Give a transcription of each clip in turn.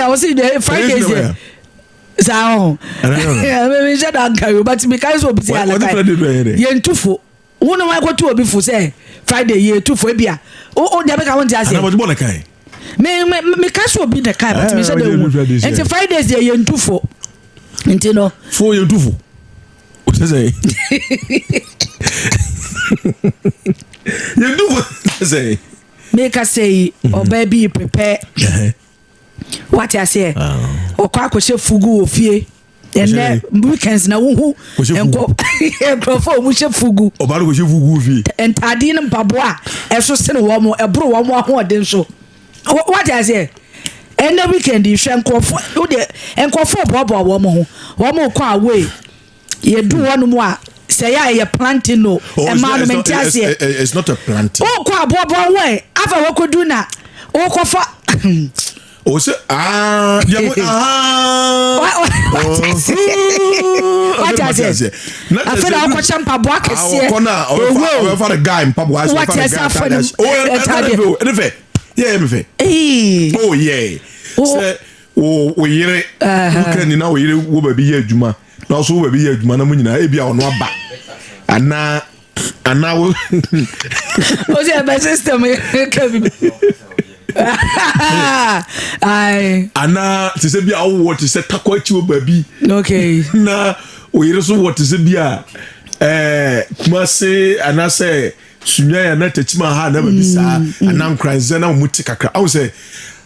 ɔsi de Fridays deɛ saa ɔho mehyɛ da nka but mekae sɛ obi sɛ alakae yɛntu fo. Wo ne wɔn akɔtu obi fo sɛ Friday yɛ tu fo ebia o deɛ meka wo nte aseɛ. Me me meka sɛ obi na kae but mehyɛ da wu nti Fridays deɛ yɛntu fo nti no. Fo yɛntu fo o sɛ sɛ yɛntu fo sɛ. Meka sɛ yi ɔbaa bi prepare wate aseɛ ɔkɔ akɔhyɛ fugu wɔ fie. Ɛnɛ weekends na wohu nkurɔfoɔ a wɔhyɛ fugu. Ɔbaa no kɔhyɛ fugu fie. Ntaadeɛ no mpaboa a ɛso sene wɔn, ɛboro wɔn ahoɔden so. Wate aseɛ? Ɛnɛ weekend yi hwɛ nkurɔfoɔ, wodeɛ nkurɔfoɔ boaboa wɔn ho, wɔn kɔ away. Yɛdu hɔnom a sɛ yɛ a ɛyɛ planting no, ɛmaa no mente aseɛ. It's not a planting. Wokɔ aboaboa ho ɛ, afa wɔkɔdu na wokɔfa. O sɛ aa deɛ mo aa. Wate aseɛ. Afei na wokɔhyɛ mpaboa kɛseɛ. Ɔkɔ na ɔbɛfa ɔbɛfa the guy mpaboa. Wate aseɛ afɔ ne ɛtadeɛ. Ɛne fɛ yɛ yɛ mi fɛ. Oh yeah. Sɛ o o yere weekend na o yere wo baabi yɛ adwuma na ɔso wo baabi yɛ adwuma na mo nyinaa ebi a ɔno aba anaa. Anaa wo. O sɛ ɛbɛ system ka bi. Anaa te sɛ bi a wowɔ te sɛ takɔ akyi wɔ baabi. Okay. Na oyere so wɔ te sɛ bi a ɛɛ Kumase anaasɛ Sunyani anaa Techiman ha anaa baabi saa anaa Nkoranza na wɔn te kakra. Ahu sɛ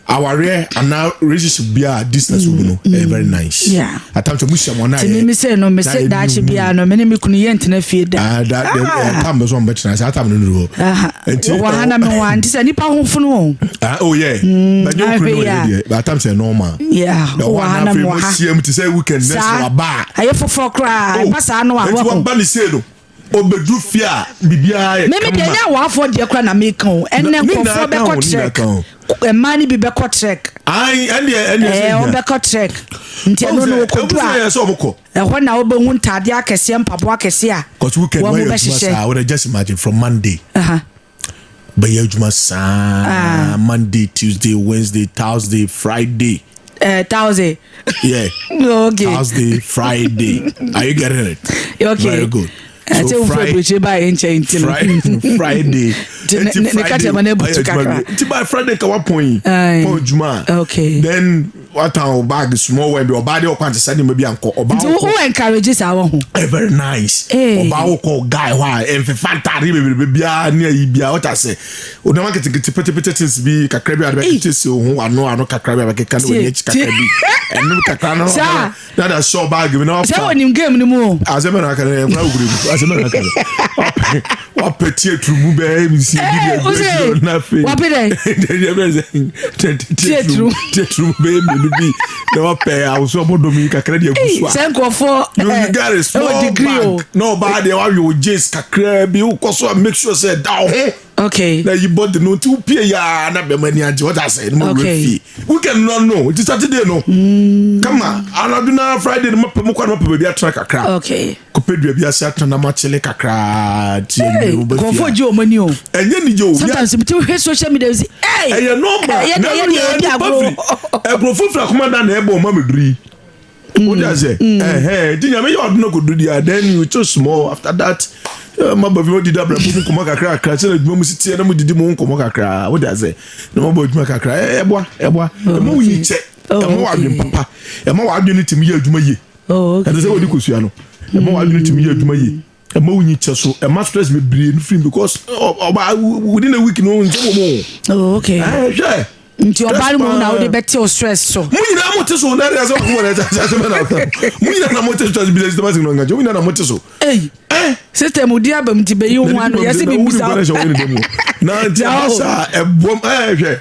awareɛ anaa relationship bi a distance wɔ mu no ɛyɛ very nice. Yeah. At times mo hyia mo anaa yɛ. Tìmí mi sɛ no mi sɛ daakye biara no mi ne mi kunu yɛ ntena fie da. Ah da ah tam bɛ so ɔmo bɛ tena saa tam no nuru hɔ. Nti wɔ ha na mi wɔ ha nti sɛ nipa ho funu o. Ah oh yeah. Bɛ nye okunu no yɛ deɛ but at times ɛ normal. Yeah wɔ ha na mi wɔ ha. Mo hyia mu ti sɛ weekend next wa ba. Ɛyɛ foforɔ koraa ɛba saa no a wɔ ho. Nti wa ba ne se no. Obedu fie a biribiara yɛ kama. Meme deɛ ɛnyɛ awaafoɔ deɛ koraa na meka o. Ɛnɛ nkurɔfoɔ bɛkɔ trek. Mmaa no bi bɛkɔ trek. Ayi ɛndeɛ ɛndeɛ sɛ hia. Wɔbɛkɔ trek. Nti ɛno no wɔkɔdu a. Ɛhɔ na wobɛhu ntaadeɛ akɛseɛ mpaboa akɛseɛ a. Cause weekend wɔn adwuma saa wɔde just imagine from Monday. Bɛyɛ adwuma saa Monday Tuesday Wednesday Thursday Friday. Thursday. Yeah. Okay. Thursday, Friday. Are you getting it? Okay. Very good. So Friday, Friday. Friday. Nti by Friday ka wa pɔn pɔn juma. Okay. Then watan o bag small one bi ɔbaa de ɔkwan te sɛ nneɛma bi ankɔ ɔbaa Nti wo encourage saa wɔ ho. Eh, very nice. Ɔbaa wo kɔ guy hɔ a mfefa ntaade bebrebe biara ne ayi biara ɔta sɛ onama nketenkete petepete things bi kakra bi a de bɛkete si ho ano ano kakra bi a bɛkeka ne wɔ akyi kakra bi ɛno kakra no na da sɔ bag bi na wafa. Sɛ wɔnim game no mu o. Asɛm na aka no yɛ nkora wogure mu asɛm na aka no wapɛ tie turu mu bɛɛ mi si bi de agu akyi na afei wapɛ dɛ tie turu tie turu mu bɛɛ mmienu bi na wapɛ ahosuo abɔdɔm yi kakra de agu so a sɛ nkurɔfoɔ you got a small bag na ɔbaa deɛ wayɛ o jeans kakra bi wokɔ so a make sure sɛ da wo ho. Okay. Na yi body no nti wopie ya na bɛma ani agye wɔda sɛ no ma wura fie. Weekend no no nti Saturday no. Kama anadwo na Friday no mapɛ mu kɔ na mapɛ baabi atena kakra. Okay. Kɔpɛ dua bi ase atena na makyele kakra ti awie wo bɛ fie. Kɔfo gye wɔn ani o. Ɛnyɛ ni gye o. Sometimes mi ti hwɛ social media si. Hey. Ɛyɛ normal. Ɛyɛ deɛ yɛ deɛ agorɔ. Ɛkurofo fira kuma da na ɛbɔ ɔma mi duri. What I say? Eh, ti nyame yɛ ɔdun ko dudi a then you choose small after that. Ma ba fi mo didi abira mo nkɔmɔ kakra kakra sɛ adwuma mu si teɛ na mo didi mo nkɔmɔ kakra. What I say? Na mo bɔ adwuma kakra. Ɛboa, ɛboa. Ɛma wo yi kyɛ. Ɛma wo adwene papa. Ɛma wo adwene timi yɛ adwuma yie. Ɛte sɛ wɔde kosua no. Ɛma wo adwene timi yɛ adwuma yie. Ɛma wo nyi kyɛ so. Ɛma stress bebree no firi because ɔba within a week no nsɛm wɔ mu. Oh, okay. Hwɛ. Nti ɔbaa no mu na wode bɛte o stress so. Mo nyinaa mo te so na ɛde asɛ ɔmo na ɛsɛ asɛ na ɔka. Mo nyinaa na mo te stress bi sɛ sɛ na mo nyinaa na mo te so. Ei. Eh. System di abam nti bɛyi ho ano yɛsɛ bi bisa. Na nti ɛba saa ɛbɔm ɛɛ hwɛ.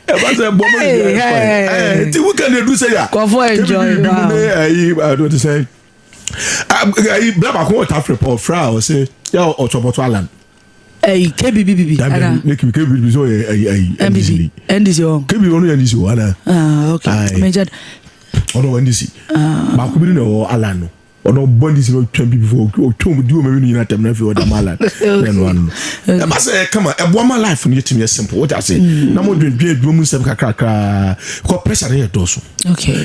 Ɛba sɛ ɛbɔm ɛɛ ɛɛ nti weekend edu sɛ ya. Kɔfɔ enjoy wow. Ɛyi ɛyi ɛyi sɛ ɛyi bla baako wɔ tafere pɔ ɔfra a ɔsɛ yɛ ɔtɔpɔtɔ alan. Ɛyi KBBB. Ana. Ne KBBB sɛ ɔyɛ ɛyi ɛyi NDC ni. NDC ɔ. KB ɔno yɛ NDC o ana. Ah okay. Mɛgya. Ɔno wɔ NDC. Baako bi na ɛwɔ alan no. Ɔno ɔbɔ ndc na ɔtwa npp fo, ɔtwa wɔn di wɔn awi no nyinaa tɛm na afei ɔda ma land na ɛno ano no ɛba sɛ ɛyɛ kama, ɛboa ma life no yɛtumi yɛ simple, wote ase, na mo dwendwen adwuma mu nsɛm kakrakraa kɔ pressure no yɛ dɔɔso.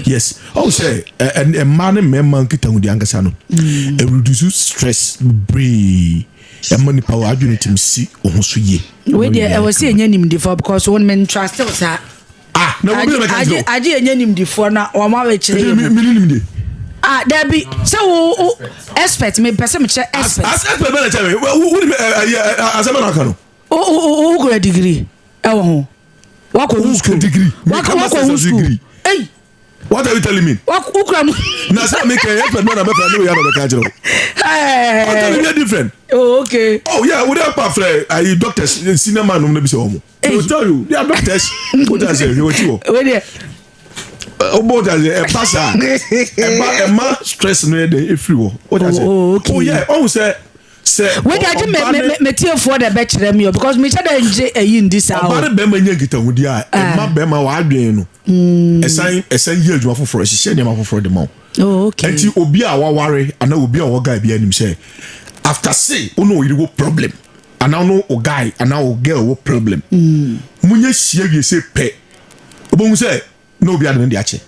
Yes, ɔwɔ sɛ mmaa ne mmarima nkitahodi ankasa no ɛreduce stress bebree, ɛma nipa wɔ adwene tumi si wo ho so yie. Wei deɛ, ɛwɔ sɛ ɛnyɛ nimdifoɔ because wɔn men trust wo saa. Ah, na wɔn bi na bɛka agye kyerɛ agye ɛnyɛ nimdifoɔ na wɔn abɛkyerɛ yɛ mi mu. Mi ni nim de. Ah, dabi, sɛ wo expert, me pɛ sɛ mekyerɛ expert. As expert bɛ na kyerɛ mi wo ni ɛ asɛm na aka no. Wo kura degree ɛwɔ ho, wakɔ hu school. Degree? Wakɔ hu school. Eyi. What are you telling me? Wo kura mu. Na sɛ mi kɛ expert bɛ na bɛ fɛ ne o yà na bɛ ka kyerɛ o. I'm telling you, different. Oh, okay. Oh yeah, wo de pa frɛ ayi doctors, senior man nom na bi sɛ wɔn. They will tell you they are doctors. O ta sɛ hwɛ wɔkyi wɔ. Wei deɛ. O b'o ta sɛ ɛba saa, ɛba ɛma stress no yɛ dɛ efiri hɔ. O ta sɛ. Oh, okay. Oh yeah, ɔhun sɛ. Wei deɛ, agye me ɔba me ne me tiefoɔ de bɛkyerɛ mi o, because mi kyɛ dɛ ngye ɛyi ndi saa o. Ɔba ne bɛrima nya nkitahodi a, ɛma bɛrima w'adwene no ɛsan yɛ adwuma foforɔ, ɛhyehyɛ nneɛma foforɔ de ma wo. Nti obi a waware anaa obi a ɔwɔ guy bi anim sɛ after say wo ne oyere wɔ problem anaa wo ne o guy anaa o girl wɔ problem, munyɛ hyia wie sɛ pɛ, wobɛhu sɛ na obi ade ne de akyɛ.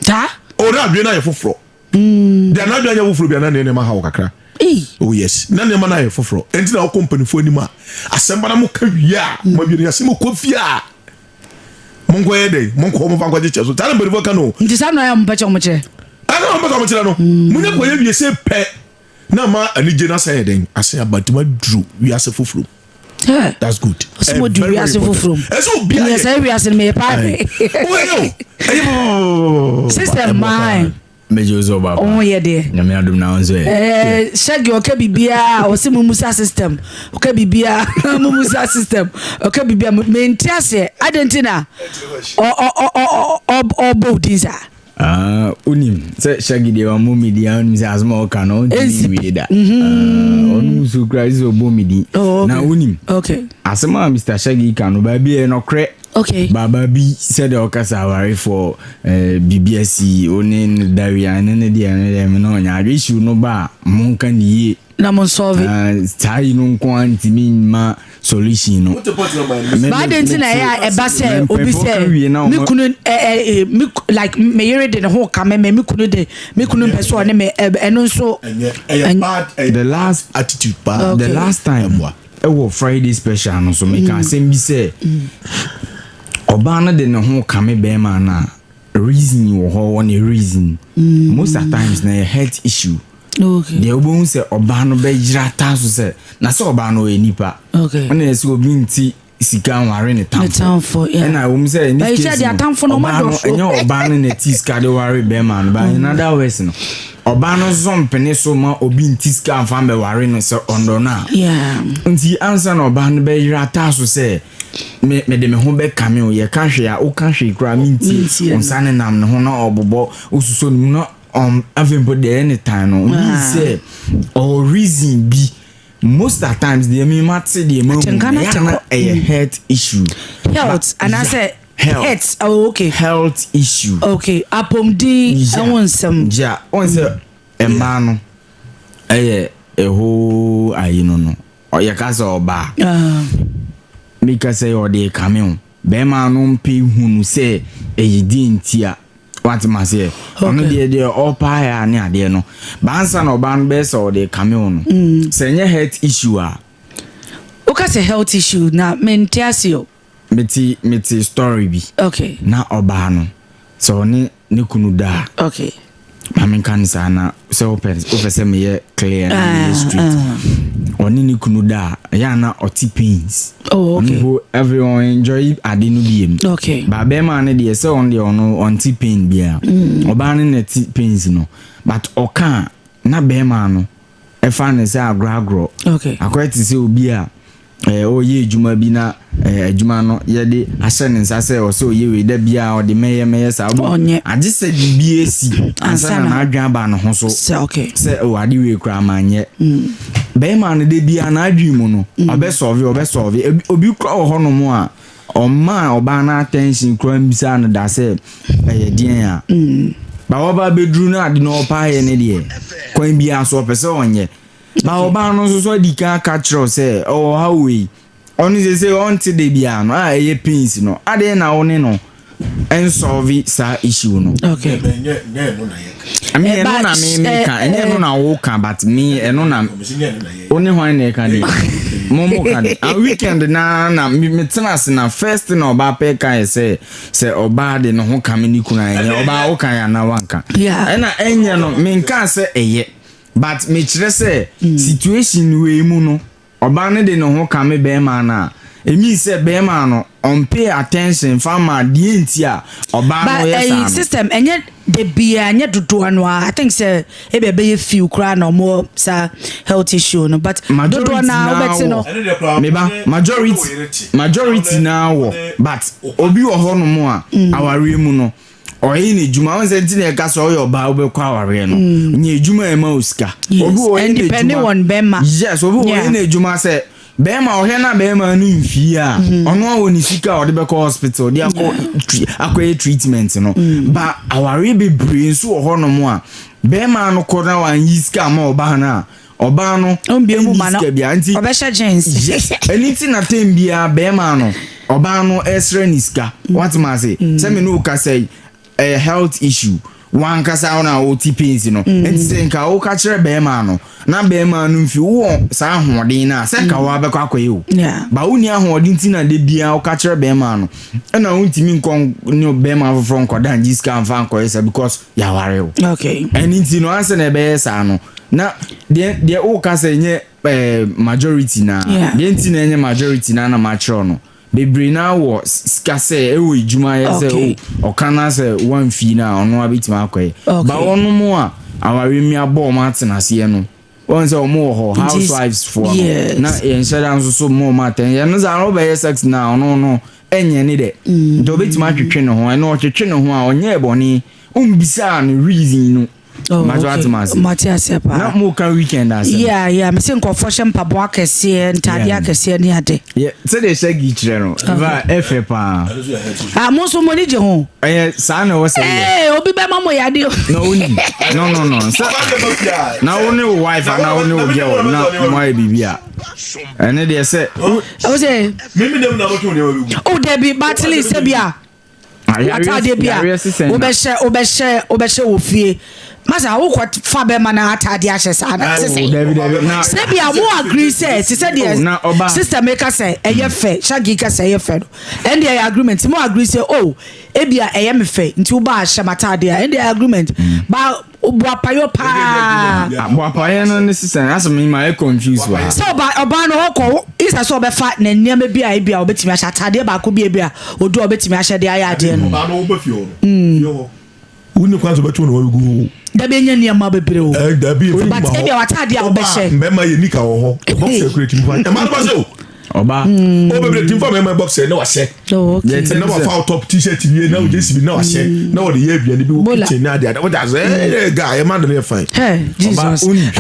Saa. O na adwene no ayɛ foforɔ deɛ, anadwene anyɛ foforɔ bi anaa ne nneɛma ha wɔ kakra. Eyi. Oh yes, na nneɛma no ayɛ foforɔ. Ɛnti na wokɔ mpanimfoɔ anim a, asɛm ba na moka wie a, mo awie no asɛm kɔ fie a, monkɔyɛ dɛn, monkɔ momfa nkɔgye kyɛ so saa na mpanimfoɔ ka no. Nti saa na ɔyɛ a mo pɛ kyɛ ɔmo kyerɛ. Ɛna wɔn bɛka wɔn kyerɛ no, munya kɔyɛ wie sɛ pɛ na ma anigye no asan yɛ dɛn, asan aba, nti maduru wiase foforɔ mu. That's good. Ɔsɛ mo du wiase foforɔ mu. Ɛsɛ obi ayɛ. Nyɛ sɛ wiase no meyɛ paa. Woyɛ o, ɛyɛ pɔpɔpɔpɔpɔ. System mine. Megye wo sɛ ɔba pa. Ɔho yɛ deɛ. Nyame adom na wo nso ɛ? Ɛɛ, Shaggy ɔka biribiara, ɔsɛ mo musa system, ɔka biribiara mo musa system, ɔka biribiara mente aseɛ adɛn nti na ɔbɔ wo din saa. Ah, wonim sɛ Shaggy deɛ wammɔ me din a, wonim sɛ asɛm a ɔka no ɔntumi nwie da. Ah, ɔno nso kura sɛ ɔbɔ me din. Oh, okay. Na wonim asɛm a Mr. Shaggy ka no, baabi ɛyɛ nɔkorɛ. Baaba bi sɛdeɛ ɔkasa awarefoɔ biribi asi wo ne no da wie a, ɛno ne deɛ, ɛno deɛ me ne ɔnyɛ adwe issue no ba a, monka ne yie. Na mo nsɔlve. Ah, saa yi no nko ara ntumi mma solution no. Ba adɛn nti na ɛyɛ a ɛba sɛ obi sɛ me kunu ɛ ɛ me like me yere de ne ho ka me, me kunu de me kunu mpɛ sɛ ɔne me ɛno nso. Ɛyɛ bad The last attitude paa. The last time ɛwɔ Friday special no so, meka asɛm bi sɛ ɔbaa no de ne ho kame bɛrima no a, reason wɔ hɔ, wɔ ne reason. Most of times na yɛ health issue. Deɛ wobɛhu sɛ ɔbaa no bɛyera taa so sɛ na sɛ ɔbaa no ɔyɛ nipa, ɛna yɛ sɛ obi nti sika nware ne tamfo, ɛna wɔn sɛ in this case no, ɔbaa no, ɛnyɛ ɔbaa no na ti sika de ware bɛrima no, but in other words no, ɔbaa no nso mpene so ma obi nti sika nfa mbɛware no sɛ ɔndɔ no a. Nti ansa na ɔbaa no bɛyera taa so sɛ me mede me ho bɛka me o, yɛka hwee a, woka hwee koraa mentie, wo nsa ne nam ne ho na ɔbobɔ wosusɔ ne mu na afei mpo deɛ ɛyɛ ne tan no mean sɛ ɔwɔ reason bi. Most at times deɛ mi ma te deɛ ma hu ɛyɛ na ɛyɛ health issue. Health anaasɛ health? Oh, okay. Health issue. Okay, apɔmuden ɛho nsɛm. Ja, wɔn sɛ mmaa no ɛyɛ ɛho ayi no, ɔyɛ ka sɛ ɔbaa mika sɛ ɔde kame o, bɛrima no mpe hunu sɛ ɛyɛ di ntia, wate ma seɛ ɔno deɛ ɔpa yɛ a ne adeɛ no bansa na ɔbaa no bɛyɛ sɛ ɔde kame o no, sɛ ɛnyɛ health issue a. Woka sɛ health issue na mente ase o. Mete story bi. Na ɔbaa no sɛ ɔne ne kunu da a, maame nka no saa na sɛ wopɛ sɛ meyɛ clear na meyɛ straight, ɔne ne kunu da a, ɛyɛ a na ɔte pains. Ɔno everyone enjoy ade no biem. Ba bɛrima no deɛ, sɛ ɔno deɛ, ɔno ɔnte pain biara. Ɔbaa no na ɛte pains no, but ɔka a, na bɛrima no ɛfa ne sɛ agorɔ agorɔ. Akɔyɛ te sɛ obi a ɔyɛ adwuma bi na adwuma no yɛde ahyɛ ne nsa sɛ ɔsɛ ɔyɛ wei da biara, ɔde mɛyɛ mɛyɛ saa. Ɔnyɛ. Agye sɛ biribi esi ansa na n'adwene aba ne ho so sɛ okay. Sɛ o, ade wei koraa manyɛ. Bɛrima no de biara n'adwene mu no, ɔbɛsɔve ɔbɛsɔve. Obi kora wɔ hɔnom a ɔmaa ɔbaa no attention koraa mbisa no da sɛ ɛyɛ deɛn a ba wɔba bɛduru no ade na ɔpaayɛ ne deɛ. Kwan biara so ɔpɛ sɛ ɔnyɛ. Ba ɔbaa no nso so adi kan aka kyerɛ wo sɛ ɔwɔ ha wei. Ɔno sese ɔnte da biara no a ɛyɛ pains no. Adɛn na wo ne no ɛnsolve saa issue no? Okay. I mean, ɛno na me me ka, ɛnyɛ ɛno na wo ka, but me ɛno na wo ne hwan na ɛka de. Mo mo ka de. A weekend na na me me tena ase na first na ɔbaa pɛ ka yɛ sɛ sɛ ɔbaa de ne ho ka me ne kunu a ɛnyɛ ɔbaa wo ka yɛ anaa wanka. Ɛna ɛnyɛ no me nka sɛ ɛyɛ, but me kyerɛ sɛ situation wei mu no ɔbaa no de ne ho ka me bɛrima no a, it means sɛ bɛrima no ɔmpay attention fa ma deɛ nti a ɔbaa no yɛ saa no. System ɛnyɛ de bia, ɛnyɛ dodoɔ no a. I think sɛ ebi ɛbɛyɛ few koraa na ɔmo saa health issue no, but dodoɔ na wobɛte no. Meba majority na wɔ, but obi wɔ hɔ nom a awareɛ mu no ɔyɛ ne dwuma wɔn sɛ nti na ɛka sɛ ɔyɛ ɔbaa wobɛkɔ awareɛ no nyɛ adwuma ɛma o sika. Obi wɔ ɔyɛ ne dwuma, yes, obi wɔ ɔyɛ ne dwuma sɛ bɛrima ɔhwɛ na bɛrima no mfie a ɔno a wɔ ne sika a ɔde bɛkɔ hospital de akɔ akɔyɛ treatment no. Ba awareɛ bebree nso wɔ hɔnom a bɛrima no kɔ na wanyi sika ama ɔbaa no a, ɔbaa no ɛnni sika bia nti ɔbɛhyɛ jeans. Yes, ɛni ti na tem biara bɛrima no ɔbaa no ɛsrɛ ne sika. Watema ase sɛ me ne wo kasa yi, ɛyɛ health issue wankasa wo na wote pains no. Nti sɛ nka woka kyerɛ bɛrima no na bɛrima no mfi wowɔ saa ahoɔden no a, sɛ nka woabɛkɔ akɔyɛ o, ba wonni ahoɔden nti na de biara woka kyerɛ bɛrima no ɛna wontumi nkɔ ne bɛrima foforɔ nkɔda ngye sika mfa nkɔyɛ sɛ because yɛaware wo. Ɛno nti no ansa na ɛbɛyɛ saa no na deɛ woka sɛ nyɛ majority na deɛ nti na ɛnyɛ majority na na makyerɛw no, bebree na wɔ sika sɛ ɛwɔ edwuma yɛ sɛ o ɔka na sɛ wamfi na ɔno abɛtumi akɔyɛ. Ba wɔn mu a aware mi abɔ wɔn atena aseɛ no, wɔn sɛ wɔn wɔ hɔ housewives foɔ no na yɛn hyɛ da nso so mo ɔmo atɛn yɛn no sɛ ano bɛyɛ sex na ɔno no ɛnyɛ ne dɛ, nti obɛtumi atwetwe ne ho. Ɛna ɔtwetwe ne ho a ɔnyɛ bɔne, ɔmbisa no reason no. Oh, Mato okay. atema ase. Mate ase paa. Na mo ka weekend ase. Yeah, mese nkɔfoɔ hyɛ mpaboa akɛseɛ, ntadeɛ akɛseɛ ne ade. Yeah, sɛdeɛ hyɛ gi kyerɛ no va ɛfɛ paa. Ah, mo nso mo ani gye ho. Ɛyɛ saa na ɛwɔ sɛ yɛ. Ee, obi bɛma mo yade o. Na woni no sɛ na wo ne wo wife ana wo ne wo girl na mo ayɛ biribi a, ɛne deɛ sɛ Ɛwɔ sɛ Mímí dɛm na wɔtwe nneɛma bi gu. O dabi, but at least sɛ bi a ataadeɛ bi a wobɛhyɛ wɔ fie masa wokɔ fa bɛma na ataadeɛ ahyɛ saa na te sɛ Dabi, dabi, na sɛ bi a mo agree sɛ te sɛ Oh, na deɛ ɔba- sister mi ka sɛ ɛyɛ fɛ, Shaggy ka sɛ ɛyɛ fɛ no, ɛn deɛ ɛyɛ agreement. Mo agree sɛ oh, ebi a ɛyɛ mi fɛ nti wo ba ahyɛ ma ataadeɛ a, ɛn deɛ ɛyɛ agreement ba buapayɔ paa. Aboapayɛ no ne sisan asɛ me ma yɛ confuse wɔ ha. Sɛ ɔbaa no ɔkɔ isa sɛ ɔbɛfa ne nneɛma bi a ebi a ɔbɛtumi ahyɛ ataadeɛ baako bi, ebi a odu a ɔbɛtumi ahyɛ de ayɛ adeɛ no. Ɔbaa no wobɛ fie hɔ no. Fie hɔ. Wonni kwan sɛ wobɛtwe ne ho agu. Dabi, enya nneɛma bebree o. Ɛ dabi, efi But ma hɔ. ebi a w'ataadeɛ a wobɛhyɛ. Mbɛrima yɛ nika wɔ hɔ. Boxer kura timi fa. Ɛmaa no ba sɛ o. Ɔbaa O bebree timi fa mɛrima boxer na wahyɛ. Oh, okay. Deɛ Na wafa wo top t-shirt wie na o jersey bi na wahyɛ na wɔde yɛ aduane bi wɔ Bola. kitchen na ade ade. Wɔde asɛ ɛɛ guy ɛmaa no yɛ fine. Hey, ɔba Jesus. woni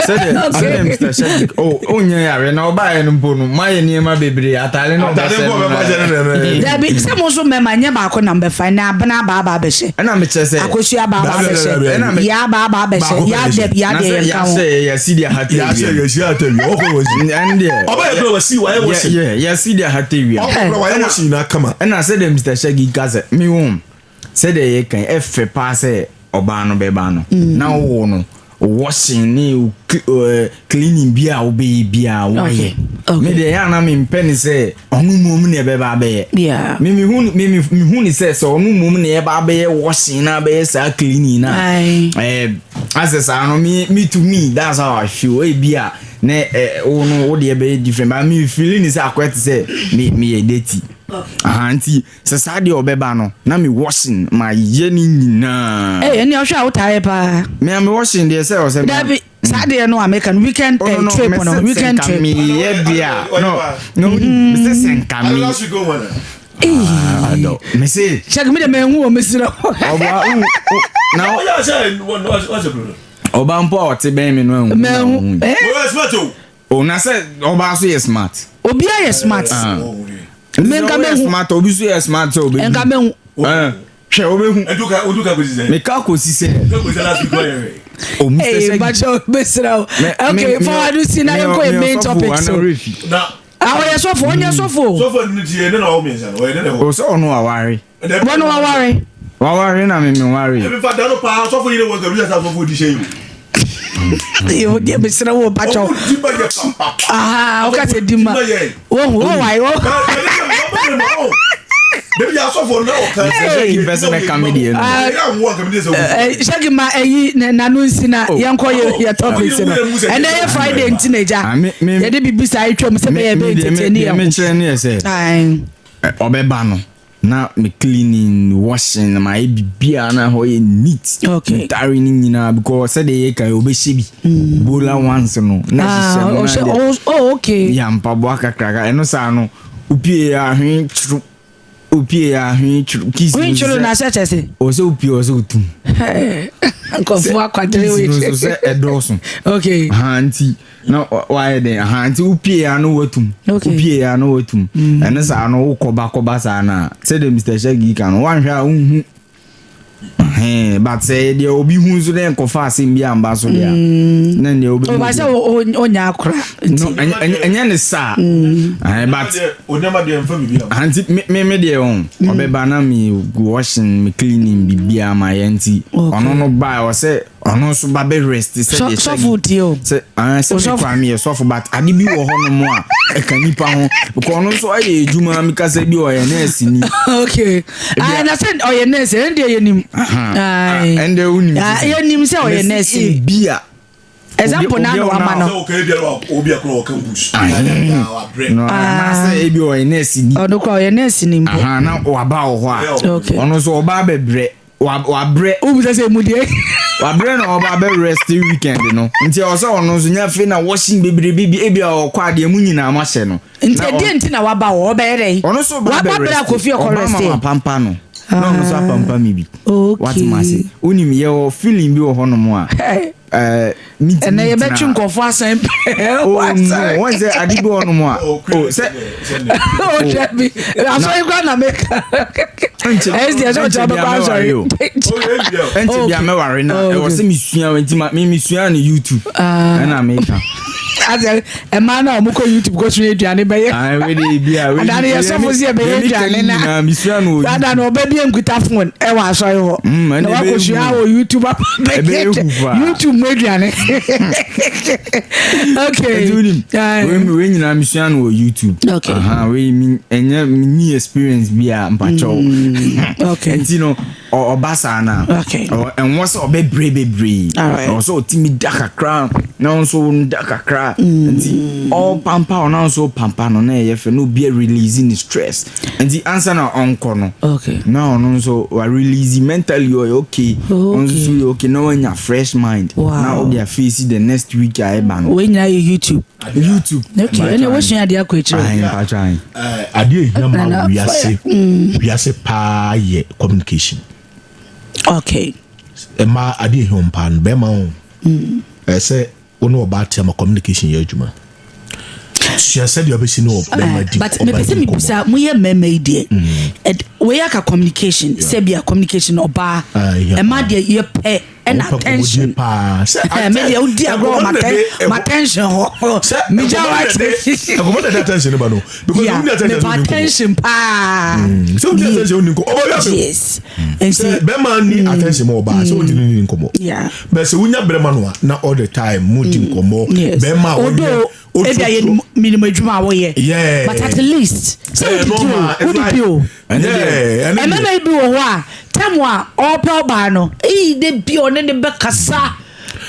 sɛdeɛ Mr. Shaggy oh onyɛ yare na ɔbaayɛ no mpo no mayɛ nneɛma bebree, ataale na Ataale ɔbɛhyɛ mpo no ɔbɛfa hyɛ no na- Dabi, sɛ mo nso mɛma nyɛ baako na mbɛfa na abena abaaba abɛhyɛ. Ɛna mekyerɛ sɛ Akosua abaaba Dabi, dabi, abɛhyɛ. dabi, Ɛna me- Ya abaaba abɛhyɛ. Baako Ya pɛ dɛb ya na deɛ sɛ yɛn ka ho. yɛahyɛ yɛsi de ahata Yɛahyɛ awia. yɛsi ata wie ɔkɔ wɔ si. Ɛn deɛ Ɔbaa yɛ kura wɔ si wayɛ wɔ si. yɛsi de ahata awia. Ɔkɔ kura wayɛ wɔ si nyinaa kama. Ɛna sɛdeɛ Mr. Shaggy ka sɛ mewo sɛdeɛ yɛkan ɛfɛ paa sɛ ɔbaa no bɛba no na wowɔ no washing ne wo cleaning bi a wobɛyɛ bi a woayɛ. Okay. Me deɛ ɛyɛ ana mempɛ ne sɛ ɔno mmom ne ɛbɛba abɛyɛ. Yeah. Me mehu ne sɛ ɔno mmom ne ɛba abɛyɛ washing na abɛyɛ saa cleaning na Aye. Asɛ saa no me to me, that's how I feel. Ebi a ne wo no wo deɛ bɛyɛ different, but me feeling ne sɛ akɔyɛ te sɛ me meyɛ dirty aha, nti sɛ saa deɛ ɔbɛba no na me washing ma yɛ ne nyinaa. Ee, ɛni ɔhwɛ a wotaa yɛ paa. Me a me washing deɛ sɛ ɔsɛ me Dabi, saa deɛ no a meka no weekend Oh, no, no, trip me no se weekend sɛ nka trip. meyɛ deɛ a no, me se sɛ nka me Last week o wɔn. Ah, me se Check me de mehu wɔ mesrɛ. Ɔba na Ɔyɛ sɛ wɔn wɔn sɛ. Ɔba mpo a ɔte bɛn me no ahu. Mehu. Eh, Wɔyɛ smart o. O na sɛ ɔbaa so yɛ smart. Obi ayɛ smart. Ah. Me Nti sɛ nka woyɛ mehu. smart, obi so yɛ smart sɛ obehu. Nka mehu. Eh, hwɛ, obehu. Ɛduka oduka kosi sɛ. Meka kɔsi sɛ Duka kosi sɛ last week wɔyɛ. Oh, Mr. Hey, Shaggy. Bacho, mesrɛ wo. Me- Okay, forward no si na me- yɛnkɔ yɛ me main ɔsɔfo, topic ana so. refi. Na Ah, ɔyɛ sɔfo, ɔnyɛ sɔfo. sɔfo no tie ne na ɔwɔ mmiɛnsa no ɔyɛ ne na ɛwɔ. O sɛ ɔno waware. Wɔn waware. Waware na me meware. Ebi fa da no paa sɔfo yi ne wɔ nka bi sɛ sɔfo di hyɛ yi o. Yo, deɛ mesrɛ wo, Bacho. Ɔmo di ma yɛ papa. Ah, woka sɛ di ma. Di ma yɛ. Wohu, wo wae, wo. Dabi asɔfo no na ɔka. Mr. Shaggy pɛ sɛ mɛka me deɛ no. Ɛyɛ awo anka mi de sɛ obi. Shaggy ma ɛyi n'ano nsi na Oh. yɛnkɔ yɛ topics no. Ɛnɛ yɛ Friday nti na agya. Ah, Yɛde biribi saa atwam sɛ bɛyɛ Me bɛyɛ deɛ tete ne deɛ yɛn ho. mekyerɛ ne yɛ sɛ Ae. ɔbɛba no na me cleaning washing ma yɛ biribiara na hɔ yɛ neat. Okay. Ntare no nyinaa because sɛdeɛ yɛka yɛ ɔbɛhyɛ bi. Bola ones no na Ah, hyehyɛ no na ɔhyɛ deɛ oh, okay. yɛ mpaboa kakraka ɛno saa no opie ahwen kyoro opie ahwen kyoro kiss no Wen nso twere sɛ na ahyɛ kyɛ se. ɔwɔ sɛ opie ɔwɔ sɛ otum. Nkɔfo akwadere Kiss wei. no nso sɛ ɛdɔɔso. Okay. Aha nti na wayɛ den aha nti wopie ya no watum. Okay. Wopie ya no watum. Ɛno saa no wokɔba kɔba saa na sɛdeɛ Mr. Shaggy ka no wanhwɛ a wonhu. Ɛhɛn, but sɛ deɛ obi hu nso dɛ nkɔfa asɛm bi amba so deɛ a na deɛ O ba sɛ wobɛhu. o nya akora. No, Nti. ɛnyɛ ne saa. Ɛhɛn, but Onyama deɛ nfa bibi ama. aha nti me deɛ ɔn ɔbɛba na me washing me cleaning biribiara ma yɛ nti Okay. ɔno no ba ɔsɛ ɔno nso ba bɛ rest sɛ deɛ Sɔfo tie o. sɛ ah sɛ Osɔfo- me kora meyɛ sɔfo but ade bi wɔ hɔ nom a ɛka nipa ho because ɔno nso ayɛ adwuma mekasa bi ɔyɛ nurse ni. Okay. Ah, na sɛ ɔyɛ nurse, ɛn deɛ yɛnim. Aye. Ɛndɛ wonim. Ah, yɛnim sɛ ɔyɛ nurse ni. Bi a Example na na wama Sɛ no. ɔka ebi a obi akora ɔka bush. Wabrɛ. no anaasɛ ebi ɔyɛ nurse ni. Ɔno kora ɔyɛ nurse ni mpo. Aha na waba wɔ hɔ a Okay. ɔno nso ɔba abɛbrɛ wabrɛ Wobu sɛ sɛ emu deɛ. wabrɛ na ɔba abɛ rest weekend no nti ɔwɔ sɛ ɔno nso nya afei na washing bebrebe bi ebi a ɔkɔ adeɛ mu nyinaa ma hyɛ no. Nti Na ɛdeɛ nti na waba wɔ ɔbɛyɛ dɛ. ɔno nso ba Waba bɛ brɛ rest akɔfi ɔkɔ ɔba rest. ma ma pampa no na ɔno nso apampa mi bi. Okay. Wate ma ase wonim yɛwɔ feeling bi wɔ hɔnom a Ɛnɛ yɛbɛtwe nkɔfo asan pɛɛ. Oh no, wɔn sɛ ade bi wɔ hɔnom a Oh, oh sɛ Ɔhwɛ bi. Asɔre kora na meka. Ɛnkyɛ Ɛsɛ deɛ sɛ ɔkyerɛ ɛnkyɛ bɛkɔ asɔre. bia mɛware o. Ɛnkyɛ bia mɛware na Oh, ɛwɔ okay. sɛ mesua nti ma me mesua no YouTube Ah. ɛna meka. Asɛ ɛmaa na ɔmo kɔ YouTube kɔ sua aduane bɛyɛ. Ah, wei de bi a wei Adane yɛ sɔfo si ɛbɛyɛ aduane na. na mesua no wɔ Ada YouTube. na ɔbɛ bi nkuta phone ɛwɔ asɔre hɔ. Ɛna Na ɛbɛyɛ wakɔsua hu. wɔ YouTube aba Ɛbɛyɛ hu paa. YouTube mu aduane. Okay. Ɛnti wonim Aye. wei nyinaa mesua no wɔ YouTube. Okay. Aha, wei mi ɛnyɛ menni experience bi a mpakyɛw. Okay. Nti no ɔba saa na Okay. ɛnwɔ sɛ ɔbɛbrɛ bebree. Alright. Ɔwɔ sɛ ɔtumi da kakra na ɔno nso da kakra. Nti ɔpampa ɔno nso pampa no na ɛyɛ fɛ na obi release ne stress. Nti ansa na ɔnkɔ no. Okay. Na ɔno nso wa release mentally ɔyɛ okay. Ɔno nso yɛ okay na wanya fresh mind. Wow. Na ɔde aface the next week a ɛba no. Wei nyinaa yɛ YouTube. YouTube. Okay. Ɛnna wosua adeɛ akɔ akyire. Ayi mpakyɛ ayi. Adeɛ ehia ma Nana, wiase wiase paa yɛ communication. Okay. Mmaa adeɛ ehia wɔn paa no bɛrima ho. Ɛsɛ wo ne ɔbaa te ama communication yɛ adwuma. Sua sɛdeɛ ɔbɛsi ne ɔbɛrima di But ɔbaa mepɛ sɛ di nkɔmmɔ. mebusa moyɛ mmarima yi deɛ wei aka communication sɛ bia communication ɔbaa Ah, yeah. ɛma deɛ yɛpɛ ɛna Ɔpɛ attention nkɔmmɔdie paa. Sɛ Me deɛ wodi agorɔ wɔ nkɔmmɔ na de- m'attention hɔ Sɛ megya nkɔmmɔ na de- nkɔmmɔ na de attention ba no. Because Yeah, wonni attention mepɛ wonni nkɔmmɔ. attention paa. Sɛ wonni attention wonni nkɔmmɔ. Ɔbaa wiase o. Yes. Sɛ Nti bɛrima ni attention ma ɔbaa sɛ wotumi ne ni nkɔmmɔ. Yeah. Bɛ sɛ wonya bɛrima no a na all the time mo di nkɔmmɔ. Yes. Bɛrima a wɔnyɛ Although ebi a yɛ minimum adwuma a wɔyɛ. Yeah. But at least sɛ Eh, wodidi normal, o it's wodidi like- o. Yeah, ɛne deɛ- Mmarima bi wɔ hɔ a time a ɔpɛ ɔbaa no eyi de bi ɔne ne bɛkasa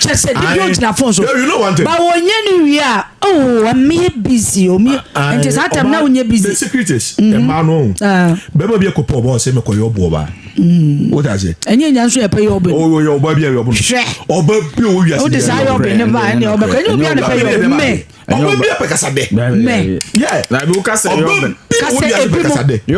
kyɛ sɛ de bi Aye. ogyina phone so. Yeah, you know one thing. But wɔnyɛ ne wie a oh ɛmeyɛ busy o mi nti saa time na wonyɛ The busy. secret is mmaa no. Ah. Bɛrima bi akɔpɛ ɔbaa ɔsɛ mekɔyɛ ɔbo ɔbaa. What I say? Ɛnyɛ nya nso yɛ pɛ yɛ ɔbɛn. Oh, yɛ ɔbaa bi a yɛ ɔbo no. Hwɛ. Ɔbaa bi a ɔwɔ wiase Wode bi a saa yɛ yɛ ɔbo. ɔbɛn ne ba ɛne ɔbɛkɔ ɛnyɛ obi a ne pɛ yɛ ɔbɛn mɛ. Ɔbaa bi a pɛ kasa dɛ. Mɛ. Yeah. Dabi wo kasa yɛ Ɔbaa ɔbɛn. bi meka sɛ ebi mo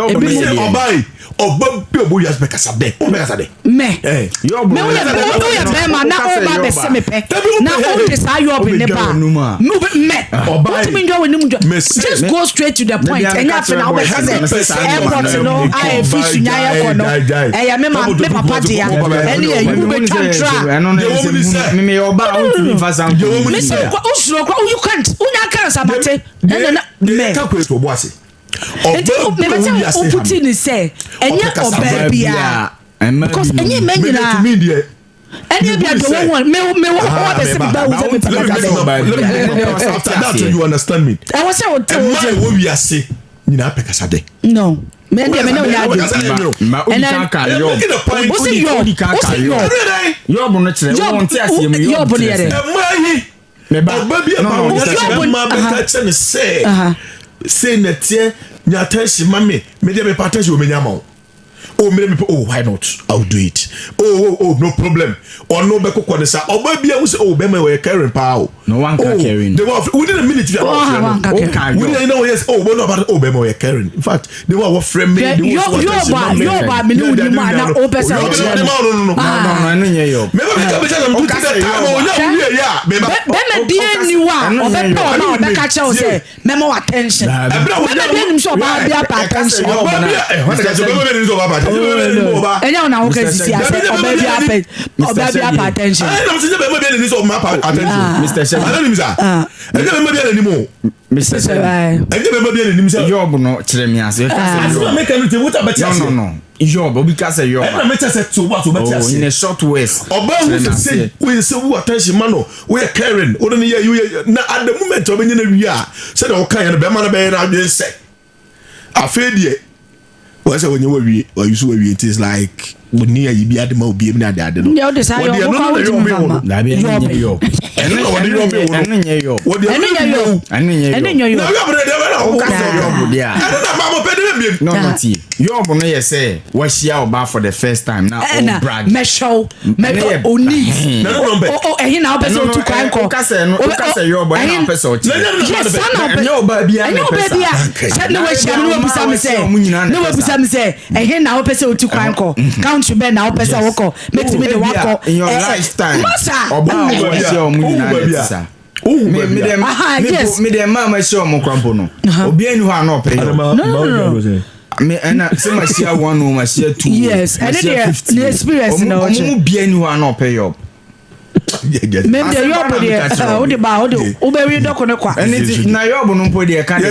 ebi mo ɔbaa yi ɔba bi ɔbɔ wiase bɛ kasa dɛ ɔbɛ kasa dɛ. Mɛ mɛ woyɛ woyɛ bɛrima na ɔba abɛsɛ me pɛ na ɔde saa yɔb ne ba mɛ wotumi ndwa wɔ anim dwa just go straight to the point ɛnyɛ afei na wobɛka sɛ airport no a ɛfi sunya yɛkɔ no ɛyɛ me ma me papa dea ɛne ɛyi wobɛtwa ntra mesɛ wosuro kora you can't wonya ka nsamate ɛna na mɛ nti mepɛ sɛ woputi ne sɛ ɛnyɛ ɔbaa biara because ɛnyɛ mma nyinaa ɛne ebi adi wɔn wɔn me me wɔ hɔ abɛsɛ mi ba wo sɛ mi pɛ kasa dɛ. After that you understand me. Ɛwɔ sɛ o te o te. Ɛma ɛwɔ wiase nyinaa pɛ kasa dɛ. No mɛ deɛ mɛ ne o yɛ adi. Ma odi kan ka yɔb. O si yɔb o si yɔb. Yɔb no kyerɛ wɔn ti aseɛ mu yɔb kyerɛ sɛ. Ɛma yi ɔba bi ɛma wɔn sɛ ɛma bɛka kyɛ ne sɛ sɛ nɛteɛ nya attention ma me me deɛ me pa attention wɔ me nya ma wo. Oh, me me oh, why not? I'll do it. Oh, oh, oh, no problem. Ɔno bɛ kɔkɔ ne sa. Ɔba bi a wosɛ oh bɛma ɔyɛ caring paa o. No one can caring. The one within a minute bi a ɔfrɛ no. Within a minute yes oh bɔnna ɔba oh bɛma ɔyɛ caring. In fact, the one wɔfrɛ me the one wɔ attention ma me. Yɔɔba mi ni wuli mu a na o pɛ sɛ ɔkyerɛ no. No no no. No no no ɛno nyɛ yɔb. Mɛ bɛ mi ka mi sɛ mi tu ti time o nya wuli yɛ a. Bɛmɛ die ni wa ɔbɛ pɛ ɔba ɔbɛ ka kyerɛ o sɛ. Mɛma wo attention. Bɛma bi anim sɛ ɔbaa bi apa attention. Ɛnyɛ wo na woka sisi asɛ ɔbaa bi apa ɔbaa bi apa attention. Mr. Shaggy. Ɛnyɛ bɛma bi anim o. Mr. Shaggy. Ɛnyɛ bɛma bi anim sɛ. Yɔb no kyerɛ mi ase. Asɛm a meka no te wuta bɛte ase. No no no. Yɔb obi ka sɛ yɔb. Ɛna meka sɛ to ba to bɛte ase. Oh in a short words. Ɔbaa hu sɛ sɛ woyɛ sɛ wo attention ma no woyɛ caring wode no yɛ woyɛ na at the moment a ɔbɛnya no wie a sɛdeɛ wɔka yɛ no bɛrima no bɛyɛ no adwene sɛ afei deɛ wɔyɛ sɛ wɔnyɛ wawie wɔyi so wawie nti it's like wɔni ayi bi ade ma obi ne ade ade no wɔde ɛno no na yɔbe wo no ɛno na wɔde yɔbe wo no wɔde ɛno nyɛ yɔb ɛno nyɛ yɔb na yɔb no deɛ ɛna wɔka sɛ yɔb deɛ ɛno na maa mo pɛ de bɛ biem no no tie yɔb no yɛ sɛ wahyia ɔbaa for the first time na ɛna ɔbrag mɛhwɛw mɛtɔ o needs o ɛhin na ɔpɛ sɛ otu kwan kɔ wokasɛ no wokasɛ yɔb ɛna ɔpɛ sɛ ɔkyerɛ yes saa na ɔpɛ ɛnyɛ ɔbaa biara ɛnyɛ na ɛpɛ ɔbaa saa bia sɛ ne wahyia me ne wabisa me sɛ ne wabisa me sɛ ɛhin na ɔpɛ sɛ otu kwan kɔ country bɛn na ɔpɛ sɛ wokɔ mɛtumi de wakɔ in your lifetime masa ɔbaa a wɔahyia ɔmo nyinaa na ɛte saa yes me deɛ mmaa ma hyia ɔmo kora mpo no obiara ni hɔ a na ɔpɛ yɛ no no no me ɛna sɛ ma hyia one o ma hyia two yes ma ɛne hyia deɛ 50 ne experience na ɔmo ɔkyerɛ mu biara ni hɔ a na ɔpɛ yɛ me deɛ Asɛm yɔb pa na deɛ meka kyerɛ wo. wode ba wode wobɛwi dɔko ne kwa ɛne ti na yɔb no mpo deɛ ka de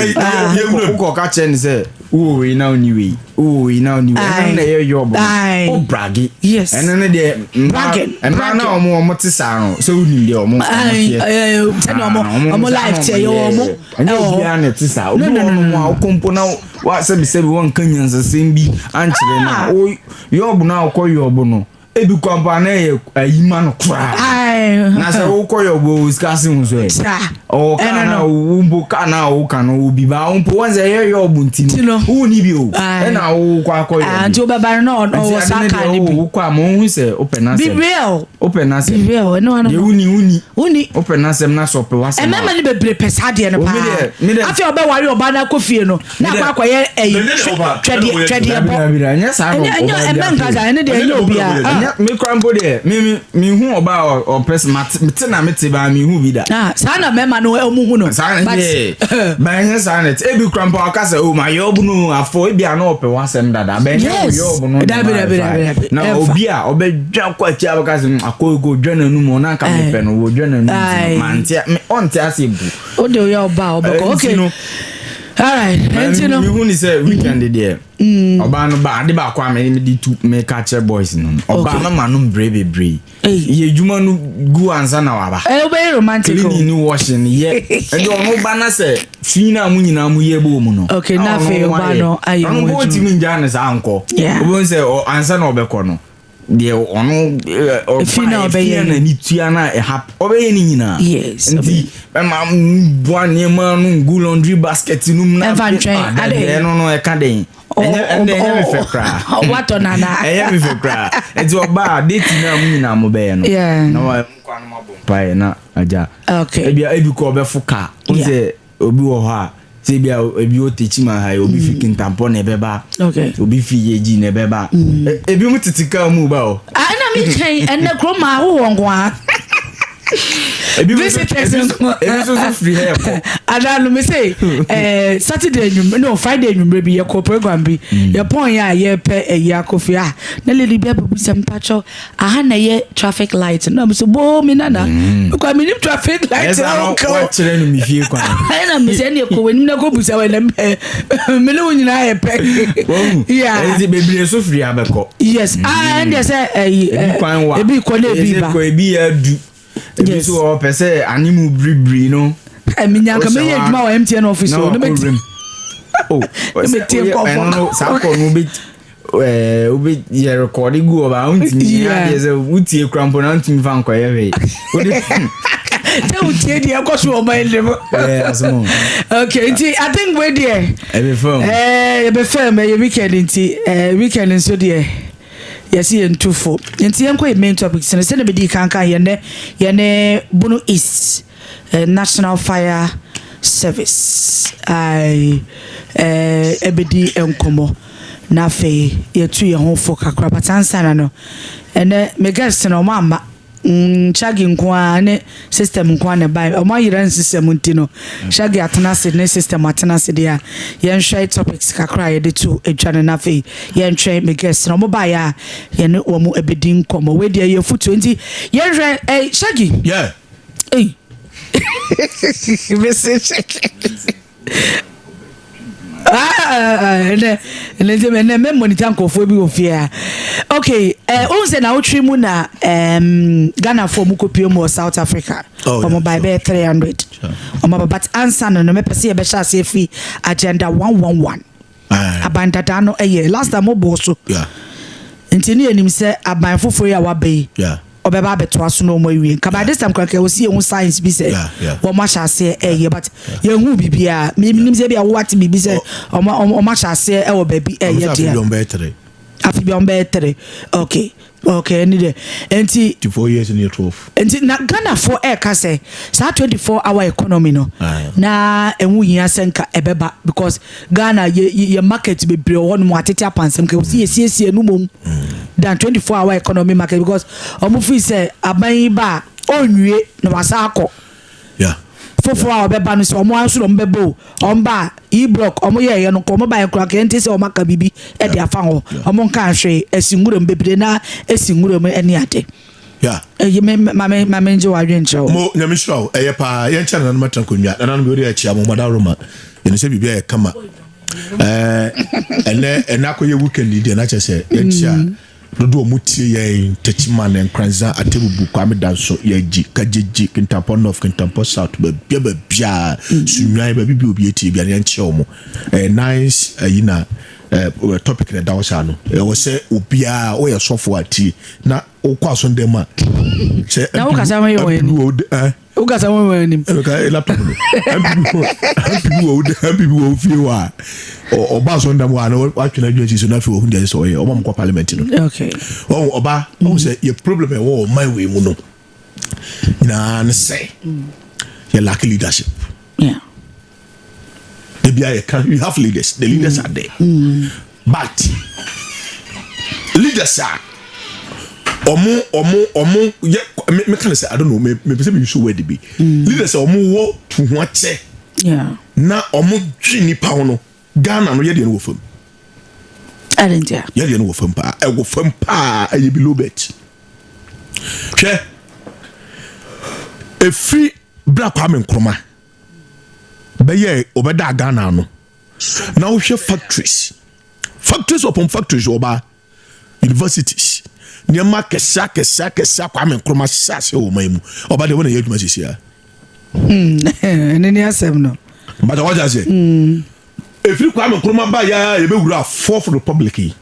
wokɔ ka kyerɛ ne sɛ wowɔ wei na wonni wei wowɔ wei na wonni wei ɛno na ɛyɛ yɔb no Aye. wo brage Yes. ɛno ne deɛ mmaa Bragging, mmaa na bragging. ɔmo ɔmo te saa no sɛ wonim deɛ ɔmo ɔmo Aye, teɛ eh, sɛdeɛ ɔmo- Ah, ɔmo saa na life teɛ, yɛwɔ ɔmo yɛ. Ɛnyɛ ɛwɔ hɔ. obiara na ɛte saa obi No, no, wɔ no, hɔnom no, a wokɔ mpo na wa sɛbisɛbi wɔnka nyansasɛm bi ankyerɛ no a wo yɔb no a wokɔ yɔb no ebi kɔ mpo a na ɛyɛ ayi ma no koraa Aye. na sɛ wokɔ yɔb wɔ sika se ho so ɛ Saa. ɔwɔ kaa Ɛno na no. wo mpo kaa na woka no wo bi ba wo mpo wɔn sɛ ɛyɛ yɔb nti Nti no no. wonni bi o Aye. ɛna wokɔ akɔ Ah, yɔb nti wobɛba no na ɔwɔ nti saa ade no kaa deɛ no bi wokɔ a ma wohu sɛ wopɛ be n'asɛm real wopɛ be n'asɛm real ɛno ano deɛ wonni wonni wonni wopɛ n'asɛm na sɛ ɔpɛ w'asɛm a mmarima no bebree pɛ saa adeɛ no Oh, paa me deɛ- me deɛ- afei ɔbɛware ɔbaa no akɔ fie no na Me akɔ deɛ- akɔyɛ ɛyi Me deɛ ɔbaa- twɛdeɛ twɛdeɛ Dabi, bɔ dabi, dabi, ɛnyɛ saa na ɛnyɛ ɛnyɛ ɔbaa bi ɛmɛ nka apɛ. saa ɛne deɛ ɛnyɛ obiara Ɛnyɛ ah Ɛnyɛ me kora mpo deɛ me me mehu ɔbaa a ɔpɛ sɛ mate mete na mete baa mehu bi da. ah saa na mmarima no ɔmo hu no Saa na but yɛ ba ɛnyɛ saa na ɛte ebi kora mpo ɔka sɛ o ma yɛ ɔbo no afɔ ebi a na ɔpɛ w'asɛm dada bɛn nyɛ Yes. yɛ ɔbo no Dabi, na dabi, ɛfa. dabi, dabi. na Ɛmfa. obi a ɔbɛdwa kɔ akyi a bɛka sɛ akɔ eko dwa n'anum ɔno anka Aye. mepɛ no wɔ dwa n'anum Aye. nti no mante me ɔnte ase bu. o de oyɛ ɔbaa ɔbɛkɔ Ɛnti okay no, alright ɛnti no mehu ne sɛ weekend deɛ ɔbaa no ba ade baako a mede tu meka kyerɛ boys no ɔbaa Okay. no ma no mbrɛ bebree Ei. yɛ adwuma no gu ansa na waba ɛ wobɛyɛ romantic o cleaning ne washing yɛ ɛnti ɔno ba na sɛ fi no a mo nyinaa mo yɛ bɔ mu no Okay, na ɔno afei ho ɔba ayɛ. no ayɛ ɔno ho mpo adwuma. ntumi ngyaa ne saa nkɔ Yeah. wobɛhu sɛ ansa na ɔbɛkɔ no deɛ ɔno Efi na ɔba ɔbɛyɛ efie no. n'ani tua na ɛha ɔbɛyɛ ne nyinaa Yes, nti ɛma mboa nneɛma no ngu laundry basket no mu na Ɛmfa ntwɛn, Ah, adɛn? ɛno no ɛka den ɛnyɛ ɛnyɛ ɛnyɛ me fɛ koraa watɔ nana ɛyɛ me fɛ koraa nti ɔbaa date no a mo nyinaa mo bɛyɛ no Yeah. na wa nkwa no mabɔ mpaeɛ na agya Okay. ebi ebi kɔ ɔbɛfo kaa n Yeah. sɛ obi wɔ hɔ a Sɛ ebi a ebi wɔ Techiman ha yi, obi fi Kintampo na ɛbɛba. Obi fi Yeji na ɛbɛba. Ebi mu tete kaa mu ba o. Ah, ɛna mi kyɛn ɛnɛ kurom a wowɔ nko a. Ebi mu nso Visitors ebi nko. ebi nso so firi ha ɛkɔ. Ada no me say Saturday enyim no Friday enyimire bi yɛkɔ program bi. Yɛpɔn yɛ a yɛpɛ ɛyi akɔ fie a na lady bi abɛbu sɛ mpakyɛw aha na ɛyɛ traffic light na mo so boo mi nana. Mekɔ mi nim traffic light Ɛsɛ na no ɔka o. wakyerɛ no mi fie kwan. Ɛna mi sɛ ɛna ɛkɔ w'anim na kɔ busa wɔ ɛnam ɛ me ne wo nyinaa yɛ pɛ. Wɔn Yeah. ɛnti bebree nso firi ha bɛkɔ. Yes. Ah, ɛndeɛ sɛ ɛyi Ebi kwan wa. ebi kɔ na ebi ba. Kɔ ebi yɛ adu. Ebi nso wɔ pɛ sɛ animu biribiri no. Ɛmi nyanka mi yɛ adwuma wɔ MTN office o. Na Ne wakɔ bɛ wuram. Oh, Ne bɛ tie nkɔfɔ. ɛno no saa kɔ no wobɛ wobɛ yɛ record gu hɔ ba wontumi yɛ adeɛ sɛ wotie kura mpo na wontumi fa nkɔyɛ hwee. Wode Sɛ wotie deɛ ɛkɔ so wɔ ɔman yi mu. Ɛɛ asɛm o. Okay, nti I think wei deɛ. Ɛbɛ fam. Yɛbɛ fam ɛyɛ weekend nti weekend nso deɛ yɛsi yɛn tu fo. Nti yɛn kɔ yɛ main topic sɛ sɛ na bɛ di kankan yɛn nɛ yɛne Bono East National Fire Service ayi ɛbɛdi nkɔmɔ na afei yɛtu yɛn ho fo kakra, but ansa na no ɛnɛ me guest no ɔmo ama Shaggy nko ara ne system nko ara na ɛbae. Ɔmo ayera nsisɛm nti no Shaggy atena ase ne system atena ase deɛ a yɛnhwɛ topics kakra a yɛde to adwa no na afei yɛntwɛn me guest no ɔmo baeɛ a yɛne wɔn ɛbɛdi nkɔmmɔ. Wei deɛ yɛ futuo nti yɛnhwɛ Shaggy. Ei. Mese Shaggy. Ɛnɛ ɛnɛ nti ɛnɛ mɛ monitor nkurɔfoɔ bi wɔ fie a. Okay, ohun sɛ na wotwi mu na Ghanafoɔ mu kɔpie mu wɔ South Africa. Ɔmo ba bɛyɛ 300. Ɔmo aba, but ansa no no mɛpɛ sɛ yɛbɛhyɛ ase fi Agenda 111. Aban dada no ɛyɛ last time mo bɔ so. Nti ne yɛnim sɛ aban foforɔ yi a waba yi ɔbɛba abɛtoa so na ɔmo awie. Nka by this time koraa nka wɔsi yɛn ho signs bi sɛ wɔn ahyɛ aseɛ ɛyɛ, but yɛn hu biribiara. Minim sɛ bi a wɔwate biribi sɛ ɔmo ahyɛ aseɛ ɛwɔ baabi ɛyɛ Ɔmo sɛ deɛ. afe bi ɔmo bɛyɛ tere. Afi bi ɔmo bɛyɛ tere. Okay, ɛni deɛ nti. 4 years ne yɛ 12. Nti na Ghanafoɔ ɛɛka sɛ saa 24 hour economy no na ɛho hia sɛ nka ɛbɛba because Ghana yɛ market bebree wɔ hɔnom atete apansɛm ka wɔsi yɛsiesie no mom than 24 hour economy market because ɔmo fi sɛ aban yi ba a ɔnwie na wasa akɔ foforɔ a ɔbɛba no sɛ ɔmo nso na ɔmo bɛbɔ o ɔmo ba e block ɔmo yɛ ɛyɛ no kɔ ɔmo ba yɛ kora kɛntɛ sɛ ɔmo aka biribi ɛde afa hɔ ɔmo nka ahwɛ esi nwura mu bebree na esi nwura mu ɛne ade. Ɛyi me maame maame ngye wa adwene nkyerɛ o. Mo Nyame hyira wo ɛyɛ paa yɛnkyɛ nananom atena nkonnwa nananom bi wode akyia mo mada roma yɛne sɛ biribi ayɛ kama. Ɛnɛ akɔyɛ weekend yi deɛ na kyerɛ sɛ yɛnkyia dodoɔ mu tie yɛn Techiman, Nkranza, Atebubu, Kwame Danso, yɛgyi Kagyegye, Kintampo North, Kintampo South, baabia baabia Sunwan baabi bi obi etie bia no yɛnkyia wɔ mo. Ɛyɛ nice ɛyi na topic na ɛda hɔ saa no ɛwɔ sɛ obiara woyɛ sɔfo a tie na wokɔ asɔndɛm mu a sɛ Na wokasa ho yɛ wɔ MPP wɔ wo de- Wokasa wɔn wɔn anim. Ɛbɛka laptop no MPP wɔ wo MPP wɔ wo fie hɔ a ɔba asɔndɛm hɔ a na watwene adwene si so na afei wɔhu deɛ sɛ ɔyɛ ɔma mo kɔ parliament no. Ɔhu ɔba ɔhu sɛ yɛ problem a ɛwɔ ɔman wei mu no nyinaa ne sɛ yɛ lack leadership. Ebi a yɛ we have leaders, the leaders are there, but leaders a ɔmo yɛ me ka ne sɛ I don't know me pɛ sɛ me use word bi, leaders a ɔmo wɔ tu ho akyɛ na ɔmo dwi nipa ho no Ghana no yɛ deɛ no wɔ fam. Adentia. Yɛ deɛ no wɔ fam paa, ɛwɔ fam paa, ɛyɛ below bet. Hwɛ, efiri bra Kwame Nkrumah bɛyɛ ɔbɛda Ghana no na wohwɛ factories, factories upon factories, ɔba universities, nneɛma akɛse akɛse akɛse Kwame Nkrumah hyɛ ase wɔ ɔman mu ɔba deɛ wɔn na yɛ adwuma sisi a. Ɛne ne asɛm no. Bàtà wọ́n ti ase. Efiri Kwame Nkrumah ba ya yɛbɛwura Fourth Republic yi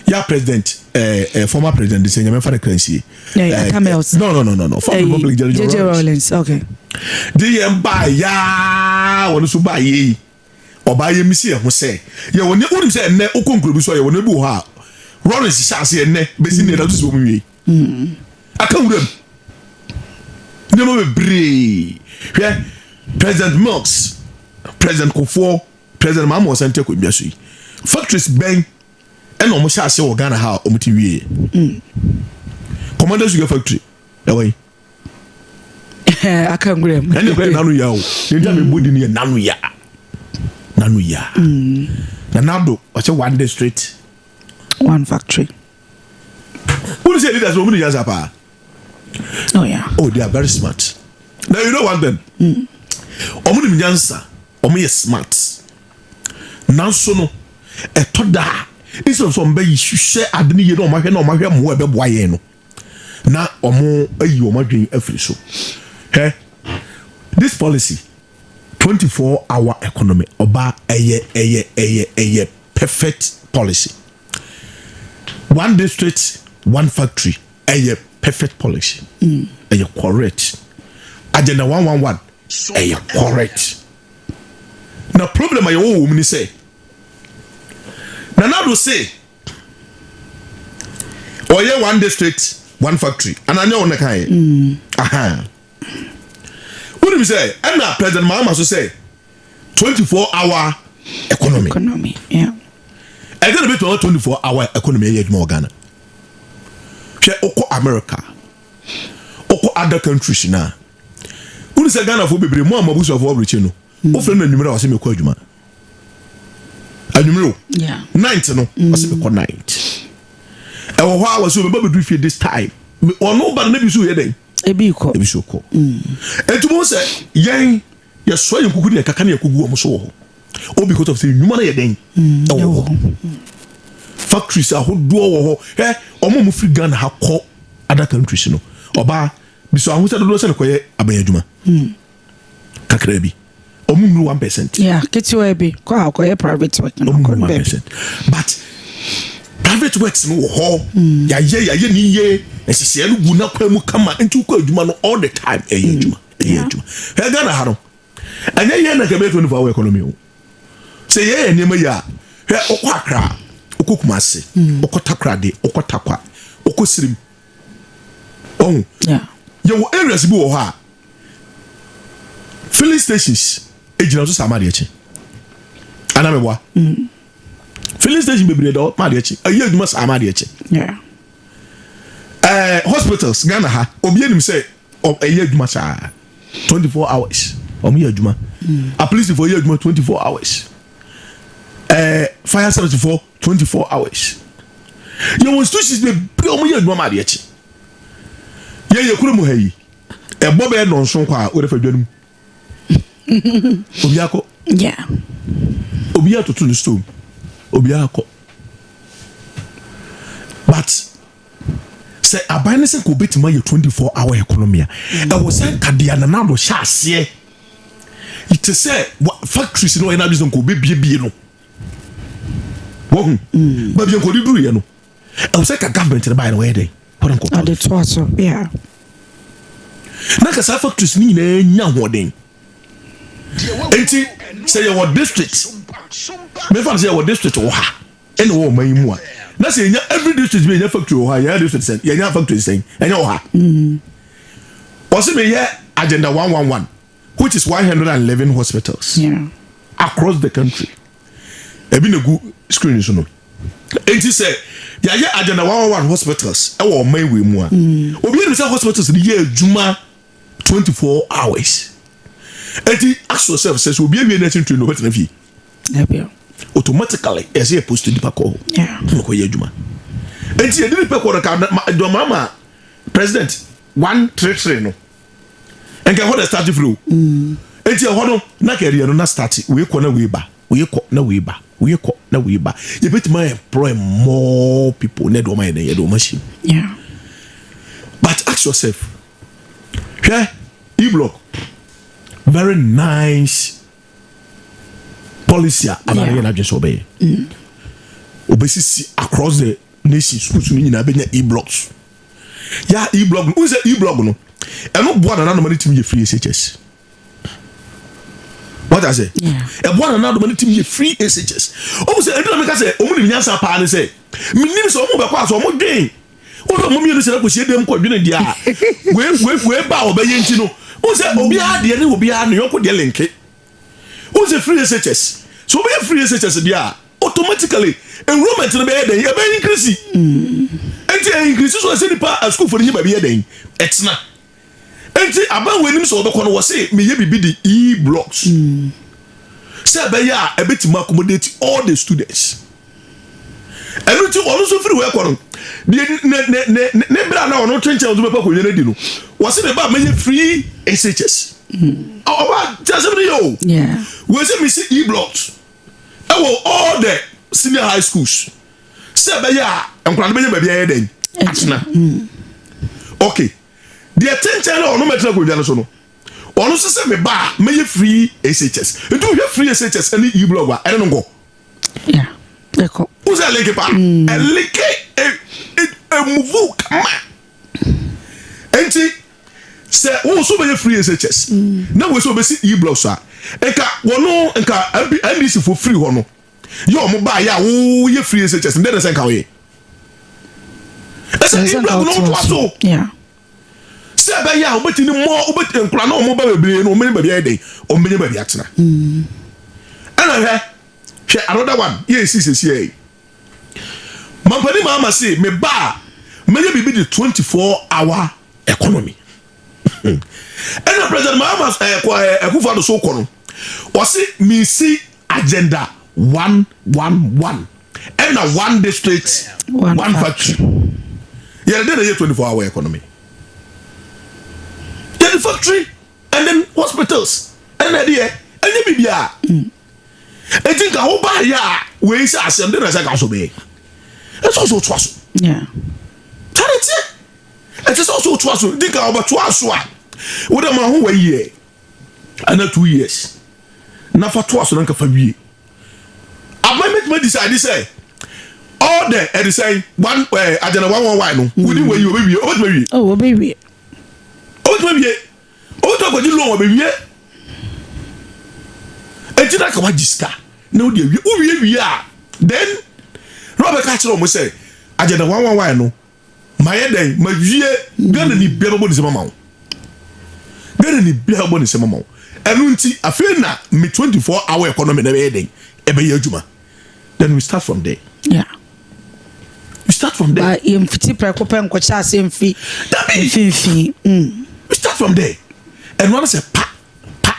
ya president former president de sɛ Nyame fa ne kra nsie. Atta Mills. No, Fourth Republic, Jerry JJ Rawlings. Rawlings. Okay. De yɛn ba yaa wɔn nso ba yie yi ɔbaa yɛ misi yɛn ho sɛ yɛwɔ ne wonim sɛ ɛnɛ okɔ nkuro bi so a yɛwɔ ne bi wɔ hɔ a Rawlings hyɛ ase ɛnɛ bɛsi ne ɛda so si wɔn wie aka nwura mu nneɛma bebree. Hwɛ, President Mills. President Kufuor, President Mahama ɔsan te akonnwa so yi, factories bɛn ɛna wɔn hyɛ ase wɔ Ghana ha a wɔn ti wie? Komenda Sugar Factory ɛwɔ yi. Aka nwura mu. Ɛna ɛkɔ yɛ nanu ya o. Ne nta mi bɔ di ni yɛ nanu ya. Nanu ya. Na nado ɔkyɛ one district. One factory. Wọ́n sɛ leaders wɔn ni yansa paa. Oh yeah. Oh, they are very smart. Now you know one thing. Wɔn ni nyansa, wɔn yɛ smart. Nanso no, ɛtɔ da instead of sɛ wɔn bɛ hyehyɛ ade ne yie na wɔn ahwɛ na wɔn ahwɛ mmoa ɛbɛboa yɛn no, na wɔn ayi wɔn adwene afiri so. Hɛ, this policy, 24 hour economy, ɔba ɛyɛ perfect policy. One district, one factory, ɛyɛ perfect policy. Ɛyɛ correct. Agenda 111 ɛyɛ correct. Na problem a yɛwɔ wɔ mu ni sɛ, Nana Addo se ɔyɛ one district one factory ana nyɛ wɔn na kan yɛ. Aha. Wonim sɛ ɛna President Mahama so sɛ 24 hour economy. Economy. Yeah. Ɛdɛ na bɛtumi 24 hour economy ɛyɛ adwuma wɔ Ghana. Hwɛ, wokɔ America, wokɔ other countries na wone sɛ Ghanafoɔ bebree mu a mabusuafoɔ aburokyi no, wofrɛ no anwummerɛ a, ɔsɛ mekɔ adwuma anwummerɛ o. Night no, ɔsɛ mekɔ night. Ɛwɔ hɔ a wɔsɛ obɛba bɛduru fie this time. Ɔno ba no na bi so yɛ dɛn? Ebi kɔ. Ebi so kɔ. Ɛnti mo sɛ yɛn yɛsoa yɛn kuku ne yɛn kaka ne yɛkɔgu wɔn so wɔ hɔ all because of sɛ nnwuma no yɛ dɛn? Ɛwɔ hɔ. Factories ahodoɔ wɔ hɔ. Ɛ ɔmo a mo firi Ghana ha kɔ other countries no, ɔbaa bisɔ ahosuo dodoɔ sɛ ne kɔyɛ aban adwuma kakra bi, ɔmo nuru 1%. Yeah, ketewa bi kɔ a ɔkɔyɛ private work no. Ɔmo kɔ nuru one baabi. percent, but private works no wɔ hɔ. Yɛayɛ ne yie, nhyehyɛeɛ no gu n'akwan mu kama, nti wokɔ adwuma no all the time, ɛyɛ adwuma, ɛyɛ adwuma. Ɛ Ghana ha no, ɛnyɛ yɛn na kɛbɛyɛ 24 hour economy o. Sɛ yɛyɛ nneɛma yi a, hwɛ, wokɔ Accra, wokɔ Kumase, wokɔ Takoradi, wokɔ Takwa, wokɔ Sirim, ɔhu yɛwɔ areas bi wɔ hɔ a filling stations egyina so saa ama adeɛ kye anaa mɛboa? Filling station bebree da hɔ ma adeɛ kye, ɛyɛ adwuma saa ama adeɛ kye. Hospitals Ghana ha, obi anim sɛ ɛyɛ adwuma saa 24 hours, ɔmo yɛ adwuma. Apolisifoɔ yɛ adwuma 24 hours, fire service foɔ 24 hours. Yɛwɔ institutions bebree ɔmo yɛ adwuma ma adeɛ kye. Yɛyɛ kurom ha yi, ɛbɔ bɛyɛ nɔnso kɔ a, wɔde fa dwa no mu, obi akɔ. Obi atoto ne stone, obi akɔ. But sɛ aban ne sɛ nka obɛtumi ayɛ 24 hour economy a, ɛwɔ sɛ nka deɛ Nana Addo hyɛ aseɛ te sɛ factories no, ɔyɛ n'adwene sɛ nka obɛbiebie no, wɔhu baabi a nka ɔde duruyɛ no, ɛwɔ sɛ ka government no baayɛ no, wɔyɛ dɛn wɔde nkɔtɔ Ɔde toa so. Yeah. Na ka saa factories no nyinaa nya ahoɔden. Nti sɛ yɛwɔ district, mefa no sɛ yɛwɔ district wɔ ha ɛna wɔ ɔman yi mu a, na sɛ yɛnya every district bi yɛnya factory wɔ hɔ a, yɛnya district sɛn, yɛnya factory sɛn, ɛnyɛ wɔ ha. Ɔsɛ meyɛ Agenda 111, which is 111 hospitals across the country. Ebi na gu screen so no. Nti sɛ yɛayɛ Agenda 111 hospitals ɛwɔ ɔman wei mu a, obi anim sɛ hospitals no yɛ adwuma 24 hours. Nti ask yourself sɛ obi awie nursing training, ɔbɛtena fie? Dabi. Automatically ɛsɛ yɛ post nipa kɔ hɔ na ɔkɔyɛ adwuma. Nti yɛde nipa kɔ no ka dɔmama president 133 no, nka ɛhɔ na start firi o. Nti ɛhɔ no na kɛdeɛ no na start wei kɔ na wei ba, wei kɔ na wei ba, wei kɔ na wei ba. Yɛbɛtumi employ more people na ɛde wɔn ayɛ dɛ, yɛde wɔn ahyɛ mu. But ask yourself, hwɛ, e-block, very nice policy a abare yɛ n'adwene sɛ ɔbɛyɛ, obɛsisi across the nation, schools no nyinaa bɛnya e-blocks. Ya e-block no, n sɛ e-block no, ɛno boa nananom no tumi yɛ free SHS. What I say? Ɛboa nananom no tumi yɛ free SHS. Ɔmo sɛ ɛdina meka sɛ ɔmo nim nyansa paa ne sɛ menim sɛ ɔmo bɛkɔ a sɛ ɔmo dwen wọ́n ɔmo mmienu sɛ ɛkɔsie dɛm kɔdwene deɛ a wei wei wei ba a ɔbɛyɛ. Nti no wọ́n sɛ obiara deɛ ne obiara ne yɔnko deɛ lenke. Wo sɛ free SHS, sɛ wobɛyɛ free SHS deɛ a, automatically enrollment no bɛyɛ dɛn? Ɛbɛyɛ increase. Enti ɛ increase so ɛsɛ nipa asukuufoɔ no nya baabi yɛ dɛn? Ɛtena. Enti aban wɔ anim sɛ wɔbɛkɔ no, wɔse meyɛ biribi de e-blocks sɛ ɛbɛyɛ a ɛbɛtumi accommodate all the students. Ɛno nti ɔno nso firi hɔ ɛkɔ no, deɛ ne ne ne ne berɛ a na ɔno twenkyɛn nso bɛpɛ akonnwa no adi no, wɔse me ba mɛyɛ free SHS. Ɔba ti asɛm no yɛ o. Wɔse mesi e-blocks ɛwɔ all the senior high schools sɛ ɛbɛyɛ a nkwadaa no bɛnya baabi ayɛ dɛn atena. Okay, deɛ tenten na ɔno mɛtena akonnwa no so no, ɔno nso sɛ me ba a mɛyɛ free SHS. Nti wohwɛ free SHS ɛne e-block a, ɛne no nkɔ. Wo sɛ link pa ɛlink ɛmove kama. Nti sɛ wo nso bɛyɛ free SHS na wo nso bɛsi e-block so a, nka wɔno nka NDC fo free hɔ no yɛ ɔmo ba yɛ a woyɛ free SHS ndɛ na sɛ nka woyɛ ɛsɛ e-block no wotoa so sɛ ɛbɛyɛ a wobɛtumi mɔ wobɛtumi nkora na ɔmo ba bebree no, ɔmo baabi ayɛ dɛn, ɔmo bɛnya baabi atena. Ɛna hwɛ another one yɛ esi sisi yɛ mampani maama se me ba a mɛyɛ biribi de 24 hour economy. Ɛna President Mahama kɔ Akufo Addo so kɔ no, ɔsi misi agenda 111 ɛna one district one factory. Yɛrɛ de na yɛ 24 hour economy, yɛde factory and then hospitals ɛna ɛde yɛ ɛnyɛ biribiara. Eti nka wo ba yɛ a wei sɛ asɛm de na sɛ ka so bɛyɛ ɛsɛ ɔsɛ ɔtoa so. Tare tie, ɛkyɛ sɛ ɔsɛ ɔtoa so. Nti nka ɔbɛtoa so a, wode ma ho 1 year ana 2 years na fa toa so na nka fa wie. Aban bɛtumi decide sɛ all the ɛde sɛn one agenda 111 no within 1 year ɔbɛwie, ɔbɛtumi awie. Oh, ɔbɛwie. Ɔbɛtumi awie, ɔbɛtumi akɔgye loan, ɔbɛwie. Eti na ka wagye sika na wode awie, wowie wie a, then na wabɛka kyerɛ ɔmo sɛ agenda 111 no ma yɛ dɛn ma wie. Ghana ni bia bɛbɔ ne nsɛm ama wo, Ghana ni bia bɛbɔ ne nsɛm ama wo. Ɛno nti afei na me 24 hour economy na ɛbɛyɛ dɛn, ɛbɛyɛ adwuma. Then we start from there. We start from there. Ba yɛmfiti prɛko pɛ nkɔkyɛ ase mfi Dabi. mfimfini. We start from there. Ɛno ano sɛ pa pa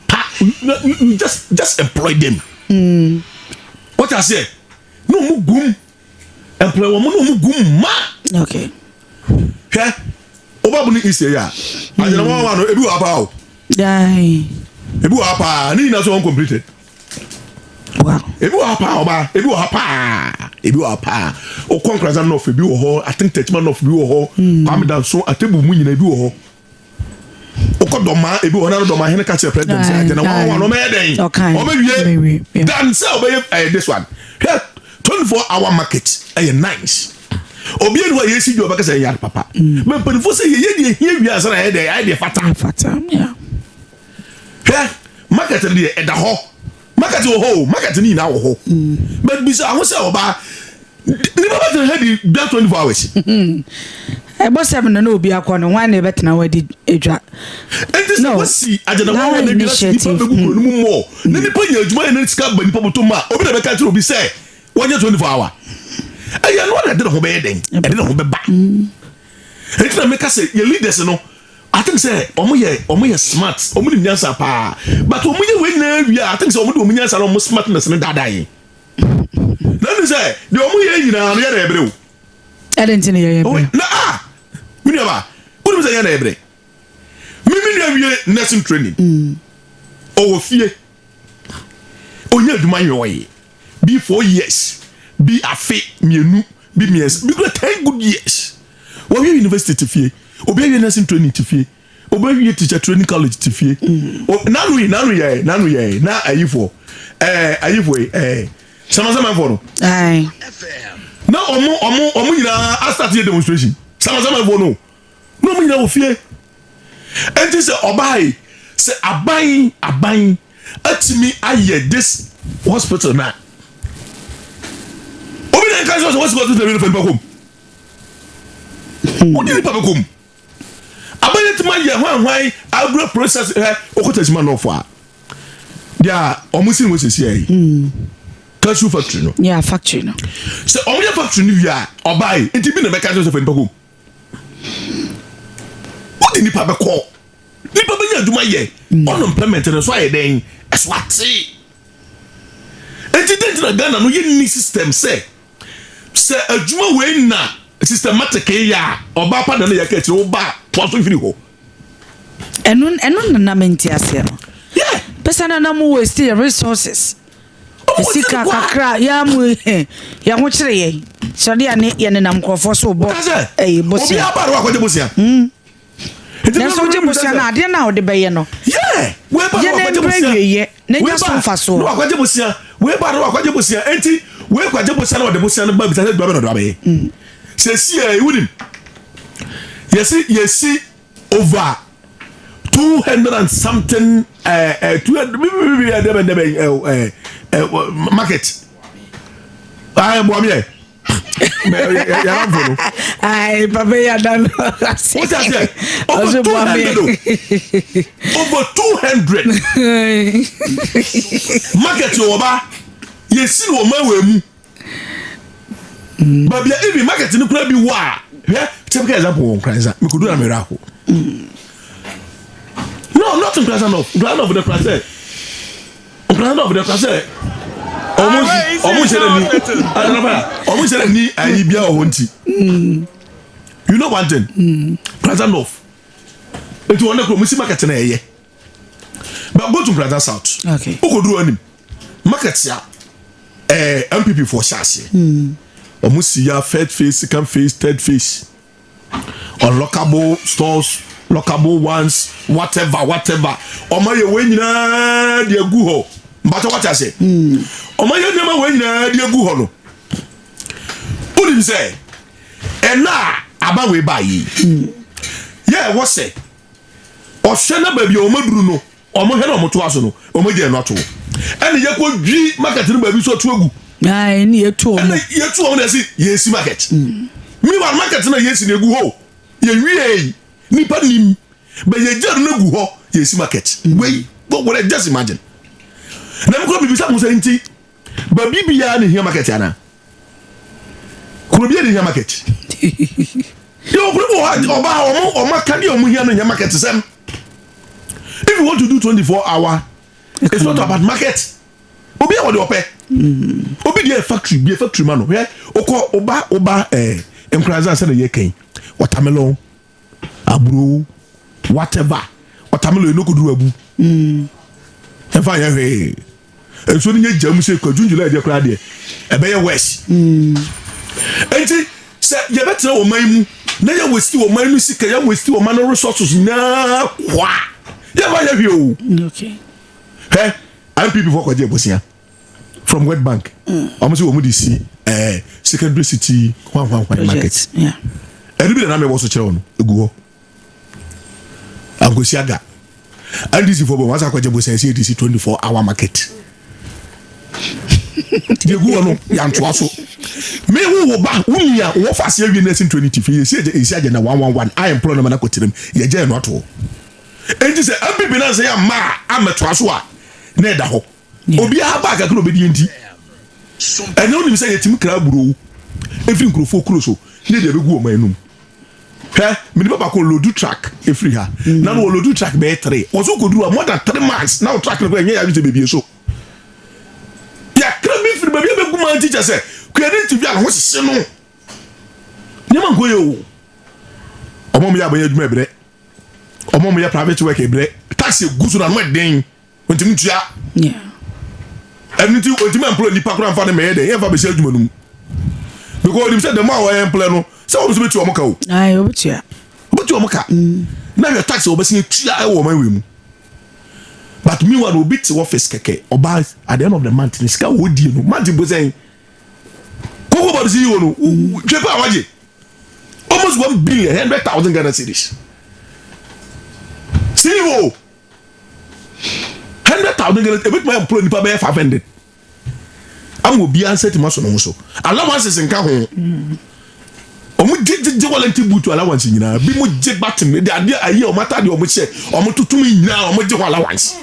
pa, you just employ them. What I say na ɔmo gum employ wɔn na ɔmo gum ma. Hwɛ, ɔba bu ni east yɛ a agyina wɔn wa no, ebi wɔ ha paa o. Dai. Ebi wɔ ha paa, ne nyinaa so uncompleted. Ebi wɔ ha paa, ɔba, ebi wɔ ha paa, ebi wɔ ha paa. Okɔ Nkoranza North, ebi wɔ hɔ. I think Techiman North bi wɔ hɔ, Kwame Danso, Atebu mu nyinaa ebi wɔ hɔ. Okɔ Dɔmaa, ebi wɔ hɔ. Nana Dɔmaa hene ka kyerɛ president sɛ agyina wɔn wa no, ɔmɛyɛ dɛn? Ɔkan. Ɔbɛwie. Ɔbɛwie, yeah. Dan sɛ ɔbɛyɛ this one. Hwɛ, 24 hour market ɛyɛ nice. Obi eni hɔ a yɛsi dwa ɔbɛka sɛ ɛyɛ ade papa mɛ mpanimfoɔ sɛ yɛyɛ deɛ hia wie ansa na ɛyɛ deɛ ayɛ deɛ fata. Fata, yeah. Hwɛ, market no deɛ ɛda hɔ, market wɔ hɔ o, market no nyinaa wɔ hɔ, but bisa aho sɛ ɔbaa nipa bɛ tena ha di dwa 24 hours? Ɛbɔ 7 no na obi akɔ no, hwan na ɛbɛtena hɔ adi adwa? Nti sɛ No. wɔsi agyina Na wɔn wɔn na sɛ nipa initiative. bɛgu kuro no mu mɔ na nipa nya adwuma yɛ na sika ba nipa bɔtɔ mu a, obi na bɛka kyerɛ obi sɛ wɔnyɛ 24 hour ɛyɛ no na ɛde ne ho bɛyɛ dɛn, ɛde ne ho bɛba. Nti na meka sɛ yɛ leaders no, I think sɛ ɔmo yɛ smart, ɔmo nim nyansa paa, but ɔmo yɛ wei nyinaa wie a, I think sɛ ɔmo de ɔmo nyansa na ɔmo smartness no daadaa yɛn na ne sɛ deɛ ɔmo yɛ nyinaa no yɛ na ɛbrɛ o. Ɛde nti ne yɛyɛ brɛ? Na ah, mi nua ba, wonim sɛ yɛ na ɛbrɛ. Mi nua wie nursing training, ɔwɔ fie, ɔnyɛ adwuma nyɛ, ɔyɛ bi 4 years bi, afe 2 bi, 3 bi kura 10 good years. Wɔwie university te fie, obi awie nursing training te fie, obi awie teacher training college te fie. Nanu yi nanu yɛ na ayifoɔ ayifoɔ yi samasamanfoɔ no na ɔmo nyinaa astart yɛ demonstration. Samasamanfoɔ no na ɔmo nyinaa wɔ fie. Ɛnti sɛ ɔbaa yi sɛ aban atumi ayɛ this hospital na obi na nka sɛ wɔsi hospital bi no fɛ nipa kom, wodi nipa bɛ kom. Aban atumi ayɛ hwan agro process. Ɛ okota esima nɔfo a Deɛ ɔmo si ne wɔ sisi yi, cashew factory no. Yeah, factory no. Sɛ ɔmo yɛ factory no wie a, ɔbaa yi nti bi na bɛka kyerɛ sɛ fa nipa kɔ mu, wode nipa bɛkɔ, nipa bɛnya adwuma yɛ, unemployment no so ayɛ dɛn? Ɛso ate. Nti den nti na Ghana no yɛnni system sɛ adwuma wei na systematic yɛ a, ɔbaa pa na ne yɛka akyerɛ wo ba toa so mfiri hɔ? Ɛno nana me nte aseɛ no. Pɛsɛ nana mo waste yɛ resources. Ɔmo sika wɔte no kwa. Kakra yɛ mu yɛn ho kyerɛ yɛn sɔde a ne yɛ nenam nkurɔfoɔ so bɔ. Ka sɛ ɛyɛ obi bosia. aba no wakɔgye bosia. Nti nanso wogye bosia no, adeɛ no a wode bɛyɛ no wei ba yɛ no ne wakɔgye mbrɛ bosia. wieyɛ na Wei nya so ba mfasoɔ. na wakɔgye bosia, wei ba no wakɔgye bosia. Enti wei kɔgye bosia na wɔde bosia no ba bisa sɛ adwuma bɛ na ɔde abɛyɛ sɛ si ɛ wunim yɛsi over 200 and something 200 bi bi dɛbɛ dɛbɛ ɛ ɛ market ayɛ buwami yɛ yàrá nfo no. Ai, papa yi ada no. Wọ́n ti ase over 200 o, over 200 market wɔ ba yɛsi no wɔ man wɔ mu baabi a even market no kura bi wɔ a, hwɛ, typical example wɔ Nkoranza. Mekudu na mɛrɛ aho no, not Nkoranza North. Nkoranza North de kura sɛ, Nkoranza North de kura sɛ ɔmo nhyɛ dɛ ni adanaba, ɔmo nhyɛ dɛ ni ayi bia wɔ hɔ. Nti you know one thing, Nkoranza North nti wɔn ne kuro mo si market na ɛyɛ, but go to Nkoranza South. Okoduru anim market a NPP fo hyɛ aseɛ, ɔmo si ya first phase, second phase, third phase, unlockable stores, lockable ones, whatever whatever, ɔmo ayɛ wɔn nyinaa de agu hɔ. Mbata wate ase, ɔmo ayɛ nneɛma wɔn nyinaa de agu hɔ no, wonim sɛ ɛna a aba wei ba yi yɛ ɛwɔ sɛ ɔhwɛ na baabi a ɔmo aduru no, ɔmo hwɛ na ɔmo to aso no, ɔmo gye ɛno ato hɔ, ɛna yɛkɔ dwi market no baabi so ɔto agu. Ai, ne yɛtu ɛna ɔmo. Yɛtu ɔmo na yɛsi yɛsi market. Meanwhile, market na yɛsi na egu hɔ, yɛwie yi nipa nim bɛ yɛgya no egu hɔ, yɛsi market wei wɔrɛ. Just imagine na mi kura bibi sɛ mo sɛ nti baabi biara ne hia market ana kuro bi ne hia market yɛ okuro bi wɔ hɔ a, ɔbaa ɔmo aka deɛ ɔmo hia no hia market sɛm. If you want to do 24 hour, it's not about market. Obi a wɔde ɔpɛ obi deɛ factory bi factory ma no, hwɛ, okɔ ɔba Nkoranza sɛ na yɛ kɛn watermelon, aburo, whatever, watermelon eno koduru abu ɛnfa yɛ hwee, nsuo no nyɛ gya mu sɛ kɔ June, July deɛ koraa deɛ ɛbɛyɛ worse. Nti sɛ yɛbɛtena wɔ man mu na yɛ waste wɔ man no sika, yɛ waste wɔ man no resources nyinaa kwa, yɛfa yɛ hwee o. Hɛ, NPP fo kɔgye abosia from World Bank, ɔmo sɛ wɔn de si secondary city hwan hwan hwan market. Project. Yeah. Ɛno bi na na mɛwɔ so kyerɛ wɔn no egu hɔ ankosi aga. NDC fo bɔ wɔn asa akɔgye bosia esi edi si 24 hour market deɛ egu hɔ no, yantoa so. Me wo ba wo nua wɔ fa ase awie nursing training ti fi yɛsi agye esi agye na 111 I employ no ma na kɔ tirim yɛgye ɛno ato hɔ. Enti sɛ NPP na sɛ yɛ mma a amɛtoa so a na ɛda hɔ. Obiara ba kakra obɛdi. Nti ɛnyɛ wonim sɛ yɛtumi kra aburo ɛfiri nkurɔfoɔ kuro so ne deɛ ɛbɛgu ɔman anum. Hwɛ, mede ba baako load truck ɛfiri ha na no wɔload truck bɛyɛ three wɔ so kɔduru a more than 3 months na wo truck no kɔ ɛnyɛ yɛadwe sɛ bebie so yɛkra bi firi baabi a bɛgu ma. Nti kyɛ sɛ kuani nti bi a ne ho hyehye no, nneɛma nkɔ yɛ o. Ɔmo mo yɛ abɛyɛ adwuma ɛbrɛ, ɔmo mo yɛ private work ɛbrɛ, tax egu so na no ɛden ntumi ntua. Ɛno nti ntumi employ nipa koraa nfa ne mɛyɛ dɛ yɛnfa bɛhyɛ adwuma no mu because onim sɛ dɛm a wɔyɛ employ no sɛ wɔn nso bɛtua wɔn ka o. Ayi, obetua. Bɛtua wɔn ka na hwɛ tax a wɔbɛsi etua ɛwɔ ɔman wei mu. But meanwhile, obi te office kɛkɛ, ɔbaa at the end of the month ne sika wɔ die no month mpo sɛn Cocoa Board si yi wɔ no twɛ pa a wagye almost 1,100,000 Ghana cedis. CEO, 100,000 Ghana, ebituma employ nipa bɛyɛ 500 ama obiara nsa tuma so ne ho so. Allowances nka ho, ɔmo gye gye gye wellington boot allowance nyinaa bi mo gye button de adeɛ ayi a ɔmo atadeɛ ɔmo hyɛ ɔmo tutum nyinaa, ɔmo gye hɔ allowance.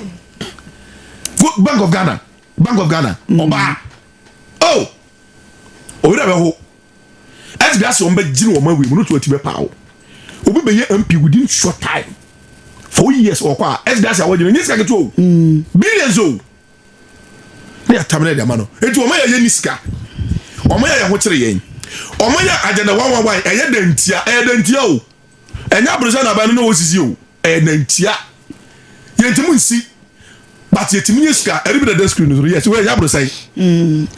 Go Bank of Ghana, Bank of Ghana, ɔbaa. Oh, owura bɛ ho. Ɛti bi ase wɔn bɛ gyina wɔn awie mu no to ati bɛ paa o. Obi bɛ yɛ MP within short time. 4 years ɔkɔ a ɛti bi ase a wɔgyina nye sika ketewa o. Billions o. Ne atam ne de ama no. Eti wɔn yɛ yɛ ni sika. Wɔn yɛ yɛn ho kyerɛ yɛn. Wɔn yɛ Agenda 111 ɛyɛ dantia, ɛyɛ dantia o. Ɛnyɛ aburusa na aban no na wɔsisi o. Ɛyɛ dantia. Yɛn ti mu nsi. But yɛtumi nye sika ɛde bi na da screen no so, yes, wɔyɛ aburusa yi.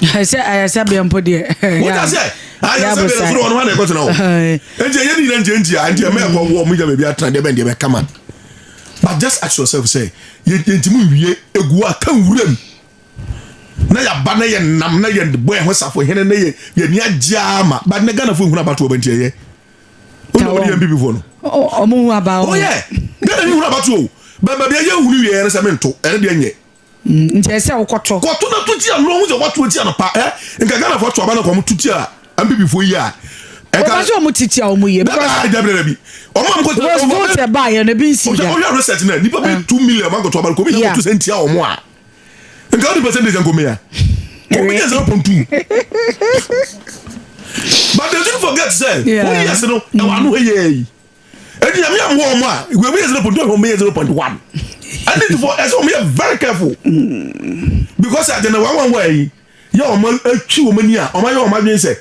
Sɛ ɛyɛ sɛ bɛn mpo deɛ. Wọ́n sɛ ayɛ sɛ bɛn soro ɔno hɔ na ɛkɔ tena hɔ. Nti ɛyɛ ne nyina ntia ntia nti ɛmɛ ɛkɔ wɔ ɔmo gya baabi atena deɛ bɛn deɛ bɛ kama. But just ask yourself sɛ yɛntumi nwie egu a ka nwura mu na yaba na yɛ nam na yɛ bɔ ɛho safo hene na yɛ yɛ ni agye ama, but ne Ghana fo ehunu abatoɔ bɛ nti ɛyɛ o na wɔde yɛ NPP fo no. Ɔmo hu aba o. Ɔyɛ Ghana ni hunu abatoɔ o, bɛn baabi ɛyɛ hunu wie yɛn sɛ mento ɛne deɛ nyɛ. Nti ɛsɛ wokɔtɔ. Kɔto na to tia no, ohun sɛ wato tia no pa ɛ nka Ghana fo ato aba na kɔn to tia NPP fo yi a. Ɔba sɛ ɔmo titi a ɔmo yie. Dabi dabi dabi, ɔmo am kɔ. Because vote ɛba yɛ no ebi nsi da. Ɔhwɛ research na nipa bɛ 2 million man kɔto aba no kò mi yɛ kɔto sɛ ntia ɔmo a, nka ɔdi percentage nko mi ya kò mi yɛ 0.2, but they shouldn't forget sɛ 4 years no ɛwɔ ano hɛ yɛ yi eti nyame amu ɔmo a ìwé mi yɛ 0.2, ɔmo yɛ 0.1. Ɛni ti fɔ ɛsɛ ɔmo yɛ very careful because Agenda 111 yi yɛ ɔmo atwi wɔn ani a ɔmo ayɛ ɔmo adwene sɛ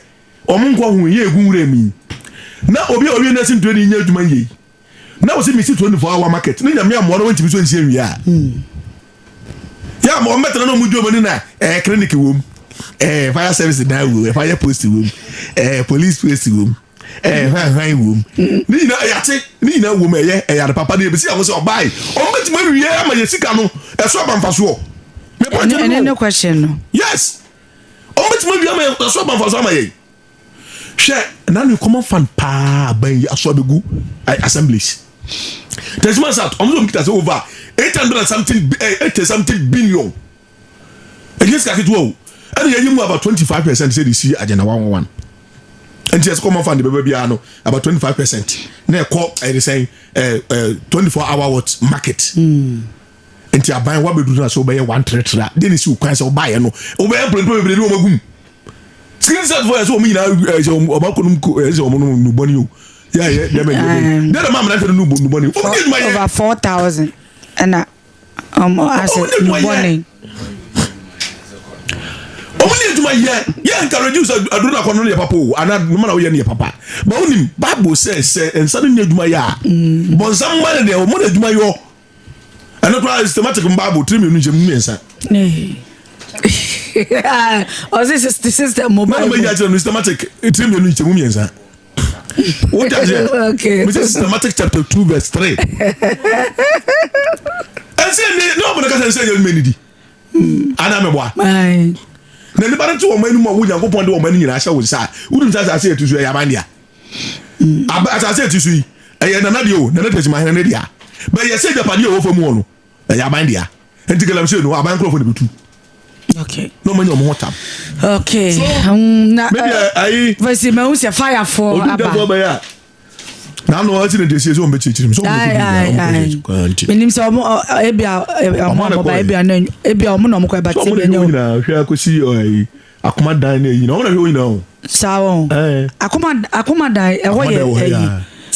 ɔmo nkɔ ho yɛ egu nwura mi na obi a owie nursing training nyɛ adwuma yie na wɔsi mi si 24 hour market ne nyame amoa no wɔntumi so nsi awia a yɛ ama ɔmo bɛtena na ɔmo dwa ɔmo ani na clinic wɔ mu, fire service dan wɔ mu, fire post wɔ mu, police post wɔ mu, hwan hwan wɔ mu, ne nyinaa yate ne nyinaa wɔ mu. Ɛyɛ ade papa ne ebisi ahosuo sɛ ɔbaa yi ɔmo bɛtumi awie ama yɛ sika no ɛso aba nfasoɔ. Ɛne ne question no. Yes, ɔmo bɛtumi awie ama yɛ ɛso aba nfasoɔ ama yɛ. Hwɛ, nanu common fund paa aban yi aso abegu assemblies Techiman South, ɔmo sɛ ɔmo kita sɛ over 800 and something, 80 something billion. Ɛnyɛ sika ketewa o. Ɛna yɛyi mu about 25% sɛ de si Agenda 111. Nti ɛsɛ common fund bɛbɛ biara no about 25% na ɛkɔ ɛde sɛn ɛɛ ɛɛ 24 hour what market. Nti aban wa bɛduru na sɛ wobɛyɛ one three a de ne si kwan sɛ wobaayɛ no wobɛyɛ mpanyinfoɔ bebree de wɔn agum screen set fo yɛ sɛ wɔn nyinaa sɛ wɔn akɔ ko sɛ wɔn nom nubɔni o yɛ yɛ dɛmɛ dɛmɛ dɛmɛ maa mìíràn tɛ nubɔni wɔn ní edwuma yɛ. Over 4,000 ɛna ɔmo asɛ nubɔni. Wɔn ní edwuma yɛ yɛ encourage sɛ aduro na akɔnɔ no yɛ papa o ana noma na woyɛ no yɛ papa ba wonim Bible sɛ nsa no ní edwuma yɛ a bɔnsam mma ne deɛ wɔn na edwuma yɔ. Ɛno koraa systematic Bible tiri mmienu nkyɛn mu mmiɛnsa. Ɔsi system mo Bible. Mɛna mɛ yi akyerɛ no systematic tiri mmienu nkyɛn mu mmiɛnsa. O jɛ aseɛ. Okay. Mɛ sɛ systematic chapter 2 verse 3. Ɛnsɛ ni ne ɔbɛn kasa nsɛ yɛ mɛ nidi. Ana mɛ bɔ a. Na nipa no te wɔn anim a wo Nyankopɔn de wɔn anim nyinaa ahyɛ wo nsa a wonim sɛ asase yɛ ti so ɛyɛ aban dea. Asase yɛ ti so yi ɛyɛ nana deɛ o, nana tɛsima hene ne dea bɛyɛ sɛ agyapadeɛ a ɛwɔ fam hɔ no ɛyɛ aban dea. Nti galamsey no aban nkurɔfoɔ na bɛtu na ɔmo anya ɔmo ho tam. Okay. So, na maybe ayi fɛsi mɛ n sɛ firefoɔ obi aba. dɛfo bɛyɛ a n'ano ɔsi ne desie sɛ ɔmo bɛ kyerɛkyerɛ mu sɛ ɔmo bɛ kɔ bi ɔmo kɔ nti. Menim sɛ ɔmo ebia ɔmo Ɔmo na ɔmo ba kɔɛ. Ebia na ebia ɔmo na ɔmo kɔ ɛba sɛ ti ɔmo na ebia hwɛ nyɛ wɔn nyinaa hwɛ akɔsi ɔyi akoma dan ne eyi na ɔmo na hwɛ wɔn nyinaa o. Saa wɔn akoma dan ɛhɔ yɛ ɛyi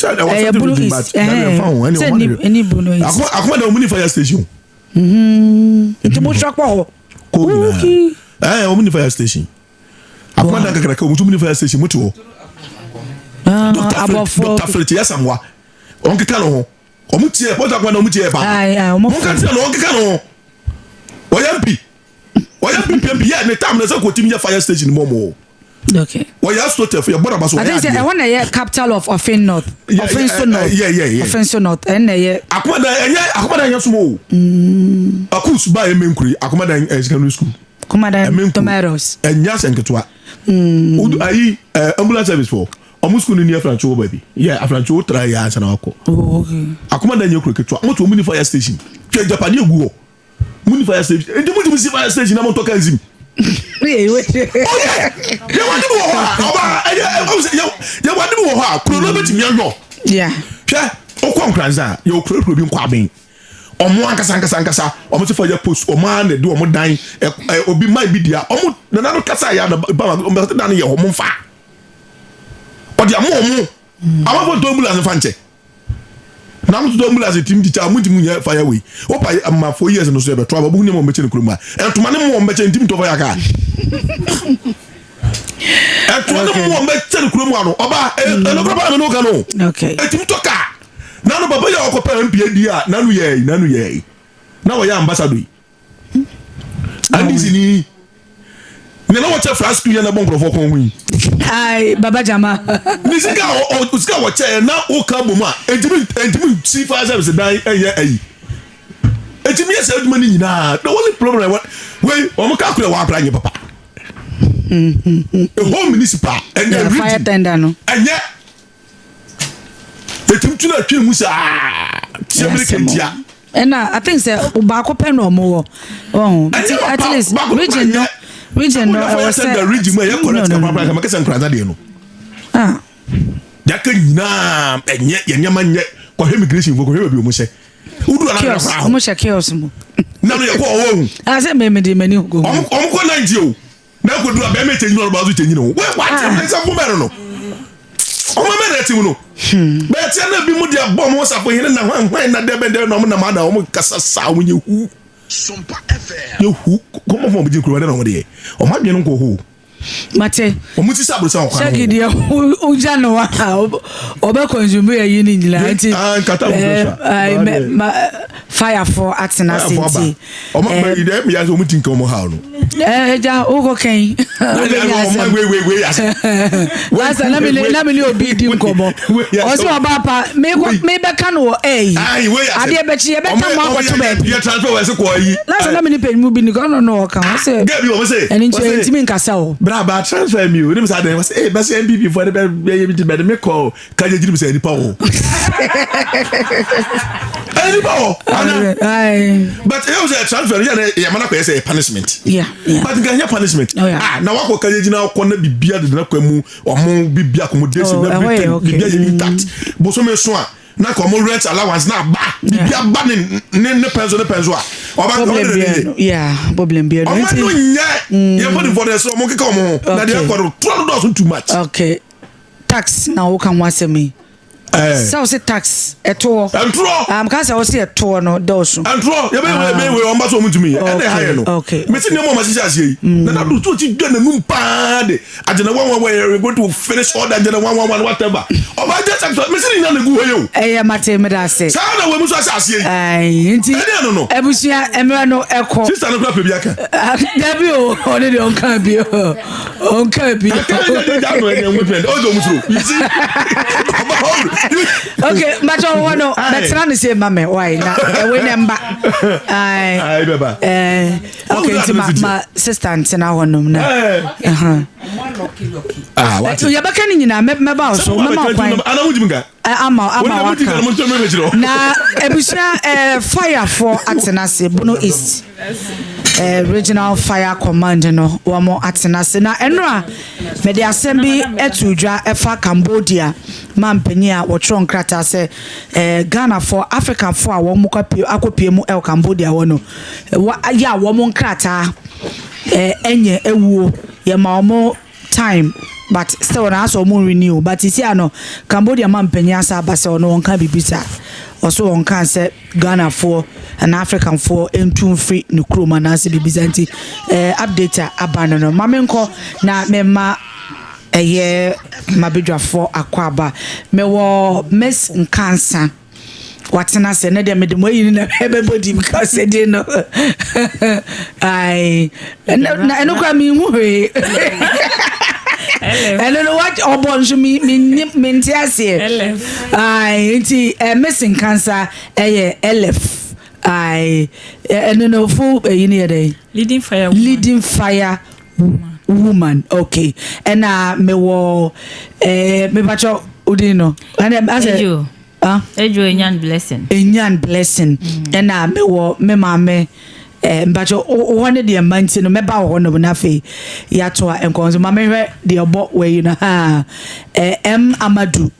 ɛyɛ Bono East ɛhɛn sɛ ni Bono East. Akoma dan ɔmo ni fire station o. Nti mo sɔ kpɔ hɔ. Kó nyinaa ɔmo ni fire station. Akoma dan kakraka ɔmo tún ni fire station mo ti hɔ. Abɔfo. Dr Fred Yasamwa ɔn keka ne ho ɔmo tiɛ pɔtɔ akoma dan ɔmo tiɛ paa. Ayi ayi ɔmo mo ka tiɛ no ɔn keka ne ho. Ɔyɛ MP, ɔyɛ MP MP yɛ ne tam na sɛ kò tim yɛ fire station mu ɔmo o. Wɔyɛ astroturf yɛ bɔ naba so I wɔyɛ think sɛ adeɛ. ɛhɔ na ɛyɛ capital of Ɔfin North. Ɔfin so North. Yeah. Ɔfin so North ɛn na ɛyɛ. Akoma dan ɛnyɛ, akoma dan ɛnyɛ sum o. Akus ba yɛ menkuri akoma dan secondary school. Kumadan Ɛmenkuru. Tomatoes. Ɛnyɛ asɛ nketewa. Odu ayi ambulance service fɔ ɔmo school ni ni Afrancho wɔ baabi yɛ Afrancho tra yɛ ansa na wakɔ. Oh, okay. Akoma dan yɛ kuro ketewa mo to ɔmo ni fire station. Hwɛ japani egu hɔ mo ni fire station nti mo ti mo si fire station na mo ntɔ kanzim. Ɔyɛ yɛ wade bi wɔ hɔ a ɔba ɛyɛ ɛ ɔmo sɛ yɛ wade bi wɔ hɔ a kuro no bɛtumi ayɔ. Hwɛ, wokɔ Nkransa a yɛwɔ kurakura bi nkɔ aben. Ɔmo ankasa ankasa ankasa ɔmo sɛ fire post, ɔmo ara na ɛde ɔmo dan ɛ ɛ obi man bi dea. Ɔmo nana no kasa yɛ ana ba ɔmo sɛ dan no yɛ ɔmo nfa ɔde ama ɔmo amafo ntɔ ambulance nfa nkyɛ na mo totɔ ambulance tim tikya ɔmo ntumi nyɛ fire wei wopa ama 4 years no so yɛbɛto aba ɔmo nneɛma ɔmo bɛkyɛ ne kurom a ɛntoma ne mo ɔmo bɛkyɛ ntumi ntɔ fire kaa ɛntoma ne mo ɔmo bɛkyɛ ne kurom a no ɔba ɛnokora paa mi n'o ka no ɛtumi tɔ kaa nanu papa yi a ɔkɔ pɛ mpa di a nanu yɛ na wɔyɛ ambassador yi NDC ni nana wɔkyɛ flat screen yɛn na bɔ nkurɔfoɔ kɔn ho yi. Ayi Baba Jama. Ni sika ɔ sika wɔkyɛ yɛ na ɔka bɔ mu a ntumi si fire service dan ɛyɛ ɛyi ntumi yɛ sɛ adwuma ni nyinaa. The only problem wɔ wei, wɔn kakura wɔn akora nyɛ papa, a whole municipal ɛnyɛ fire region tender no. Ɛnyɛ etum tún atwi mu saa tiɛ mi kentia. Ɛna I think sɛ baako pɛ na ɔmo wɔ ɔhun nti at least region no ɛwɔ sɛ the region mu ɛyɛ correct. No, no, no. Kapra kama kɛsɛ nkuranza deɛ no ah yaka nyinaa ɛnyɛ yɛ nneɛma nyɛ. Kɔhwɛ immigration fo, kɔhwɛ baabi ɔmo hyɛ wudu ana kiosk kora ɔmo hyɛ kiosk mu. Nanu yɛ kɔ ɔwɔ ohun. A sɛ mɛmɛ de mɛni go. Ɔmo kɔ 90 o na kɔ duru a bɛrɛ kyɛ nyina ɔba so kyɛ nyina o wɛ wa ti ɛsɛ fún bɛrɛ no ɔmo mɛ na ɛti mu no bɛɛ tiɛ na bi mu de abɔ ɔmo safo hene na hwan hwan na dɛbɛ dɛbɛ na ɔmo nam ada ɔmo kasa saa ɔmo nyɛ hu yɛ hu kɔmɔ fún ɔmo gye kuruwa dɛ na ɔmo de yɛ ɔmo adwene nkɔ hɔ. Mate. Ɔmo ti sɛ aburusa ɔkwan sɛki deɛ wogya no wa ɔbɛ consume yɛ yi ne nyinaa nti. Ah, nkata wo pressure. Firefoɔ atena ase nti. Ɔmo bɛ yi dɛ mi yà sɛ ɔmo ti nka ɔmo ha no. Ɛgya wokɔ kɛn. Ɔmo wei wei wei ase. Lasa na mi ne obi di nkɔmɔ, ɔsɛ ɔba pa mebɛka no wɔ ɛyi Ayi wei ase. adeɛ bɛkyi yɛbɛka mo akɔto baabi. Yɛ transfer wɔ ɛsɛ kɔ ayi. Lasa na mi ne panyimu bi ni ɔno no ɔka ɔsɛ Gẹ́gẹ́ bí wọ́n sè. ɛno nti ɛntimi nkasa o. Bra ba transfer mi o ne mi sa den wọ́n sɛ ee bɛsɛ NPP fɔ ne bɛ bɛ yɛ mi ti bɛ de mi kɔ kaje jiri mi sɛ nipa wɔ ɛyɛ nipa wɔ ana Ayi. but eyi sɛ transfer yɛ ne yɛ mana kɔ yɛ sɛ yɛ punishment. But nka nyɛ punishment. Oh, yeah. Ah, na wakɔ kaje gyina kɔ na bibia de na kɔ mu ɔmo bibia accommodation Oh, na ɛhɔ yɛ everything okay. bibia yɛ intact bosome so a na ka ɔmo rent allowance na aba bibia ba ne pɛn so a ɔba ɔmo Problem de bia ne no, yeah, problem bia no. ɔmo Nti no nyɛ yɛ fɔ ne fɔ de sɛ ɔmo keka ɔmo ho na deɛ ɛkɔ no tura no dɔɔso too much. Okay, tax na woka ho asɛm yi sɛ wo se tax ɛtoɔ Ɛntorɔ. Ka sɛ wo se ɛtoɔ no dɔɔso. Ɛntorɔ yɛbɛ yɛ bɛ wei ɔmo ba so ɔmo ntumi yɛ ɛna ɛha yɛ no mesi nneɛma ɔmo ahyehyɛ aseɛ yi na na do ti dwa n'anum paa de agenda 111, we going to finish all the agenda 111 whatever ɔba agye sector mesi ne nyinaa na egu hɔ yɛ o. Ɛyɛ mate, meda ase. Saa na wɔn mu nso ahyɛ aseɛ yi. Ai, nti Ɛdeɛ no. Abusua mmerɛ no ɛkɔ. Sister no kura pɛ bi aka. Ah, dabi o, ɔne deɛ ɔnka bi o, ɔnka bi. Kakra yɛ de gya no ɛnyɛ movement ɔdɔ ɔmo soro you see ɔba hɔ. Ok, mbatɛ wɔ no. Aye. Bɛtena ne se ma me wai na ɛwei ne mba. Ai. Ayi bɛba. Ok, Wɔn nti wura ma no ma sister ntena hɔnom na Ah wate. Yɛbɛka ne nyinaa, mɛba wo so, mɛma wo kwan. Ana mo jimi ka. Ama Wɔn waka na mo ti ka mo kyerɛ. Na abusua, firefoɔ atena ase, Bono East Regional Fire Command no wɔn atena ase na ɛnora mɛde asɛm bi ɛto dwa ɛfa Cambodia maa mpanyin a wɔtwerɛ nkrataa sɛ Ghanafoɔ, Africafoɔ a wɔn kɔ akɔpie mu ɛwɔ Cambodia hɔ no wɔ ayɛ a wɔn nkrataa ɛnyɛ ɛwuo, yɛma wɔn time but still na asɛ ɔmo renew, but sisi ano Cambodia ma mpanyin asa aba sɛ ɔno wɔn ka biribi sa ɔso wɔn ka sɛ Ghanafoɔ ana Africanfoɔ ntu mfiri ne kurom anaasɛ biribi sa. Nti update a aba no maame nkɔ na mɛma ɛyɛ mabedwafoɔ akɔ aba. Mɛwɔ Miss Nkansa watena ase ne deɛ mede mo ayi ne na ɛbɛbɔ di because ɛdi no ai na ɛno kora menhu hwee. Ɛno no wa ɔbɔ nso mi mi mi mente aseɛ. Ai, nti Miss Nkansa ɛyɛ LF. Ai, ɛno no full ɛyi ne yɛ dɛ? Leading fire woman. Leading fire woman, okay. Ɛna mewɔ mepakyɛ odin no ɛna asɛ Ejo. Ah? Ejo Enyan Blessing. Enyan Blessing. Ɛna mewɔ me maame mpakyɛ hɔ ne deɛ mma nti no mɛba wɔ hɔ nom na afei yɛato a nkɔn so ma mehwɛ deɛ ɔbɔ wɔyi no ha M Amadu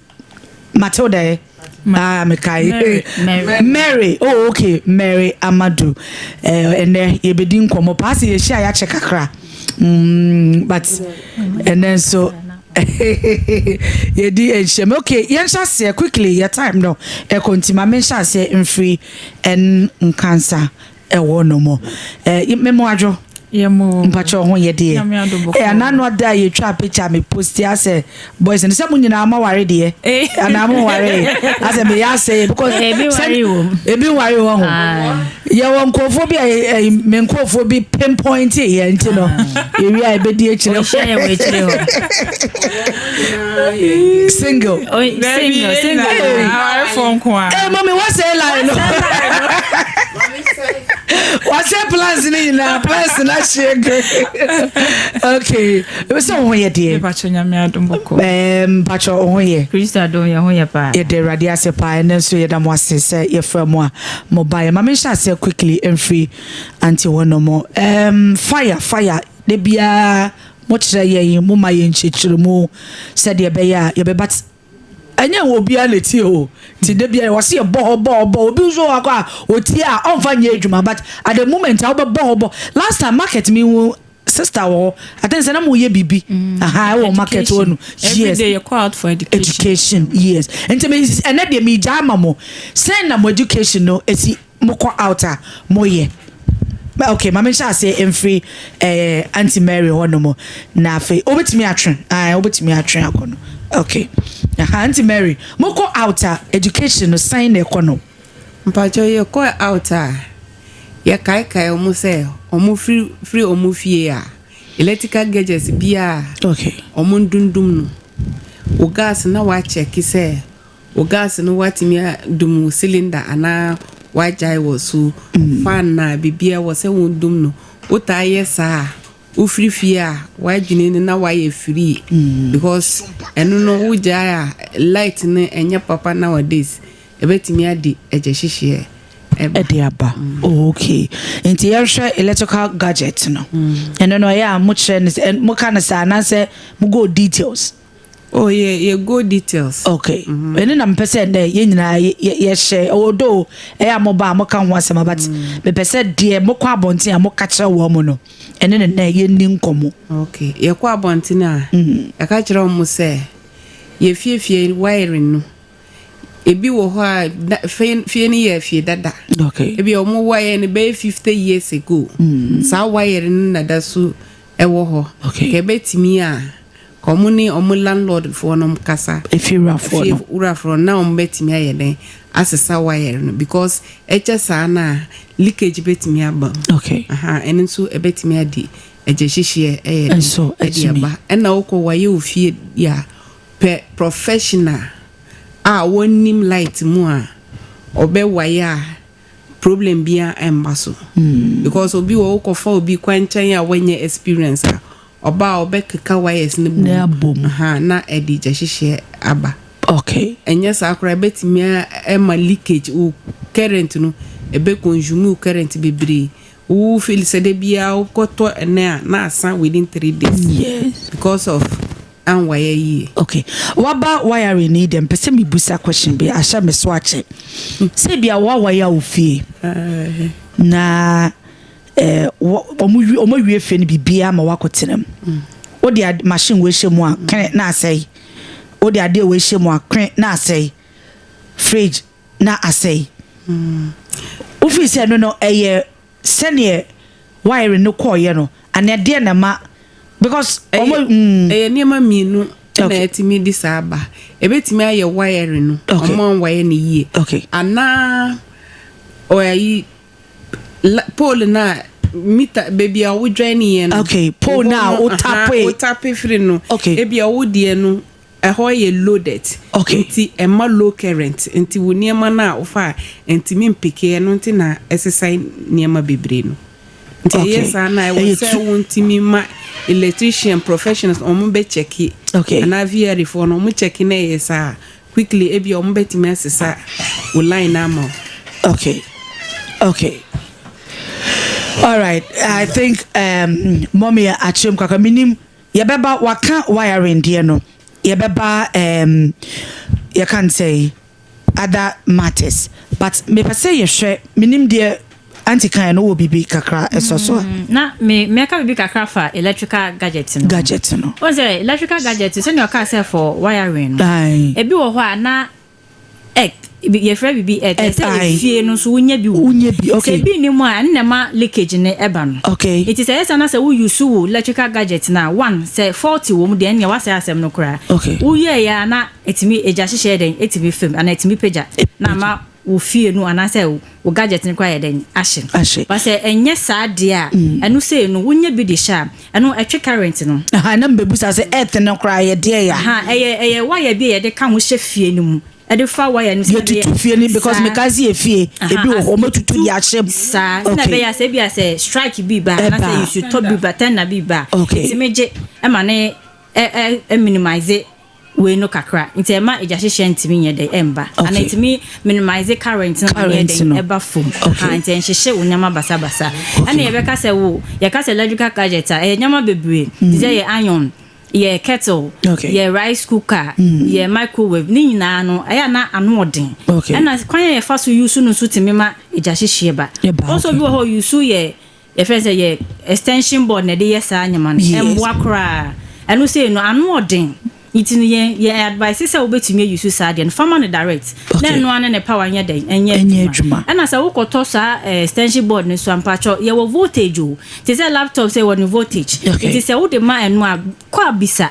Matilda ɛ. Ah, mekae. Mary. Mary. Mary. Oh, okay. Mary Amadu. Ɛnɛ yɛbɛdi nkɔmmɔ paa sɛ yɛhyia a yɛakyɛ kakra. But ɛnɛ nso yɛdi nhyiam. Okay, yɛnhyɛ aseɛ quickly, yɛ time no ɛkɔ nti ma menhyɛ aseɛ mfiri ɛn nkansa ɛwɔ no mu. Memo adwo. Mpakyɛ ho yɛ deɛ. Anano ada a yɛtwa picture me post asɛ boys no sɛ mo nyinaa mo aware deɛ. Anaa mo nware asɛ meyɛ asɛ yɛ because Ebi ware wɔ mu. Ebi nware wɔ ho. Yɛwɔ nkurɔfoɔ bi a me nkurɔfoɔ bi pinpoint yɛ nti no yɛwie a yɛbɛdi akyire. Ɔhyɛ yɛ wɔ akyire hɔ. Single. Single, single. Awarefoɔ nko a. Mami, wɔsɛ line no. Wɔsɛ plans ne nyinaa, plans na ahyɛ gu. Okay, ebi sɛ wo ho yɛ deɛ. Mepakyɛ Nyame adom bɔkɔ. Mpakyɛ wo ho yɛ. Kristo adom yɛ ho yɛ paa. Yɛda Awurade ase paa, ɛnɛ nso yɛda mo ase sɛ yɛfrɛ mo a mo ba yɛ. Ma menhyɛ aseɛ quickly mfiri auntie hɔ nom. Fire, fire, da biara mo kyerɛ yɛn, mo ma yɛn nkyerɛkyerɛmu sɛdeɛ ɛbɛyɛ a yɛbɛba ɛnyɛ wɔ obiara na etie o, ti da biara wɔsi yɛ bɔ hɔ bɔ hɔ bɔ, obi nso wɔ hɔ a otie a ɔnfa nyɛ adwuma, but at the moment a wobɛbɔ hɔ bɔ. Last time market mi hu sister wɔ hɔ, I think sɛ na mo yɛ biribi aha ɛwɔ market hɔ no. Every Yes. day you call out for education. Education, yes. Nti mi ɛnɛ deɛ mi gya ama mo sɛn na mo education no esi mo kɔ out a mo yɛ. Okay, maame nhyɛ aseɛ mfiri Aunty Mary hɔ nom na afei wobɛtumi atwe ae, wobɛtumi atwe akɔ no. Okay, aha Aunty Mary, mo kɔ out a education no sɛn na ɛkɔ no? Mpakyɛ, yɛkɔ out a, yɛkaekae ɔmo sɛ ɔmo firi firi ɔmo fie a, electrical gadgets bi a ɔmo ndundum no. Wo gas na wakyɛke sɛ wo gas no watumi adum wo cylinder anaa wagyae wɔ so, fan na biribiara wɔ sɛ wondum no. Wotaa yɛ saa a, wofiri fie a, w'adwene no na wayɛ free, because ɛno no wogyae a, light no ɛnyɛ papa. Nowadays ɛbɛtumi ade ɛgya hyehyeɛ ɛba. Ɛde aba. Oh, okay, nti yɛhwɛ electrical gadget no, ɛno no ɛyɛ a mokyerɛ no sɛ moka no saa anaasɛ mo go details? Oh, yɛ go details. Okay, ɛno na mepɛ sɛ ɛnɛ yɛn nyinaa yɛhyɛ, although ɛyɛ a moba a moka ho asɛm, but mepɛ sɛ deɛ mokɔ abɔnten a moka kyerɛ wɔn mo no, ɛne ne nɛ yɛnni nkɔmmɔ. Okay, yɛkɔ abɔnten a, yɛka kyerɛ wɔn sɛ yɛfiefie wiring no, ebi wɔ hɔ a fie no yɛ fie dada. Ebi a wɔn wire no bɛyɛ 50 years ago, saa wire no na da so ɛwɔ hɔ. Ka ɛbɛtumi a, ka wɔn ne wɔn landlord foɔ no kasa. Efiewurafoɔ fie no. wurafoɔ no na wɔn bɛtumi ayɛ dɛn asesa wire no, because ɛkyɛ saa na leakage bɛtumi aba mu. Aha, ɛno nso ɛbɛtumi adi ɛgya hyehyeɛ ɛyɛ dɛn Nso ɛde ɛtumi. aba. Ɛna wokɔ wayɛ wo fie yɛ a, pɛ professional a wɔnim light mu a ɔbɛwayɛ a problem bia ɛmba so, because obi wɔ wokɔfa obi kwankyɛn a wɔnyɛ experience a, ɔba a ɔbɛkeka wires no bom. Na abom. Aha, na ɛde gya hyehyeɛ aba. Ɛnyɛ saa koraa, ɛbɛtumi ɛma leakage wo current no, ɛbɛ consume wo current bebree. Wo feel sɛ de biara wokɔtɔ ɛnɛ a na asa within 3 days because of anwayɛ yie. Okay, waba wiring ni deɛ, mpɛ sɛ mebusa question bi ahyɛ me so akyɛ sɛ bia woawayɛ a wo fie na ɔmo wie fie no biribiara ma wakɔtena mu, wode machine wei hyɛ mu a kene na asɛe, wode adeɛ wei hyɛ mu a kene na asɛe, fridge na asɛe, wofii sɛ no ɛyɛ sɛneɛ wiring no kɔɔyɛ no anaa deɛ na ma, because ɔmo Ɛyɛ nneɛma mmienu ɛna ɛtumi de saa ba. Ɛbɛtumi ayɛ wiring no, ɔmo anwayɛ no yie, anaa ɔyɛ pole na meter baabi a wodwan ne yɛ no. Okay, pole na Wo hɔ no, aha, wotape. wotape firi no. Ebi a wodeɛ no ɛhɔ yɛ loaded, nti ɛma low current, nti wo nneɛma no a wofa a ntumi mpeke ɛno, nti na ɛsesa nneɛma bebree no. Nti ɛyɛ saa na ɛwɔ Ɛyɛ sɛ wontumi ma electrician professionals ɔmo bɛ check anaa VRA foɔ no ɔmo check na ɛyɛ saa, quickly ebi a ɔmo bɛtumi asesa wo line na ama wo. Okay. All right. I think mommy akyerɛ mu kakra, minim yɛbɛba waka wiring deɛ no, yɛbɛba yɛka n sɛ Other matters, but mepɛ sɛ yɛhwɛ, menim deɛ aunty kan no wɔ biribi kakra ɛsɔ so a. Na me mɛka biribi kakra fa electrical gadget no. Gadget no. Wɔn sɛ electrical gadget, sɛnea ɔka sɛ for wiring no, ebi wɔ hɔ a na earth, yɛfrɛ biribi earth, ɛsɛ efie no nso wonya bi wɔ. Wonya bi, okay. Sɛ ebi ni mu a, ɛno na ɛma leakage ne ɛba no. Nti sɛ ɛsɛ na sɛ wo use wo electrical gadget na one sɛ faulty wɔ mu deɛ, ɛnea wasɛ asɛm no koraa. Woyɛ yɛ a, na ɛtumi egya hyehyɛ dɛn, ɛtumi fam anaa ɛtumi pagya na ama wo fie no anaasɛ wo gadget no koraa yɛ dɛn, ahye. Ahye. But sɛ ɛnyɛ saa deɛ a, ɛno sei no wonya bi de hyɛ a, ɛno ɛtwe current no. Aha, na mbɛbusa sɛ earth no koraa yɛ deɛ yɛ a. Ha, ɛyɛ wire bi a yɛde ka ho hyɛ fie no mu, ɛde fa wire no. Yɛtutu fie no because meka se yɛ fie ebi wɔ hɔ, ɔmɛtutu de ahyɛ mu. Saa sɛ ɛbɛyɛ sɛ ebi a sɛ strike bi ba anaasɛ nsutɔ bi ba, thunder bi ba, ɛtumi gye ɛma ne ɛ ɛ minimize wei no kakra, nti ɛma egya hyehyɛ ntumi nyɛ dɛ ɛmba ana ɛtumi minimize current no ma nyɛ dɛ ɛba fam. Nti ɛnhyehyɛ wo nneɛma basabasa. Ɛna yɛbɛka sɛ wo yɛka sɛ electrical gadget a, ɛyɛ nneɛma bebree te sɛ yɛ iron, yɛ kettle, yɛ rice cooker, yɛ microwave ne nyinaa no, ɛyɛ na ano ɔden. Ɛna kwan a yɛfa so use no nso tumi ma egya hyehyeɛ ba. Also bi wɔ hɔ, use yɛ yɛfrɛ sɛ yɛ extension board na ɛde yɛ saa nneɛma no, ɛmboa koraa. Ɛno sɛ no ano ɔden, nti no yɛn advice sɛ wobɛtumi ayi so saa deɛ no, fama no direct na ɛno ano ne power nyɛ dɛn, ɛnyɛ adwuma. Ɛna sɛ wokɔtɔ saa extension board no so, ampakyɛw, yɛwɔ voltage o, te sɛ laptop sɛ wɔ ne voltage. Nti sɛ wode ma ɛno a, kɔ abisa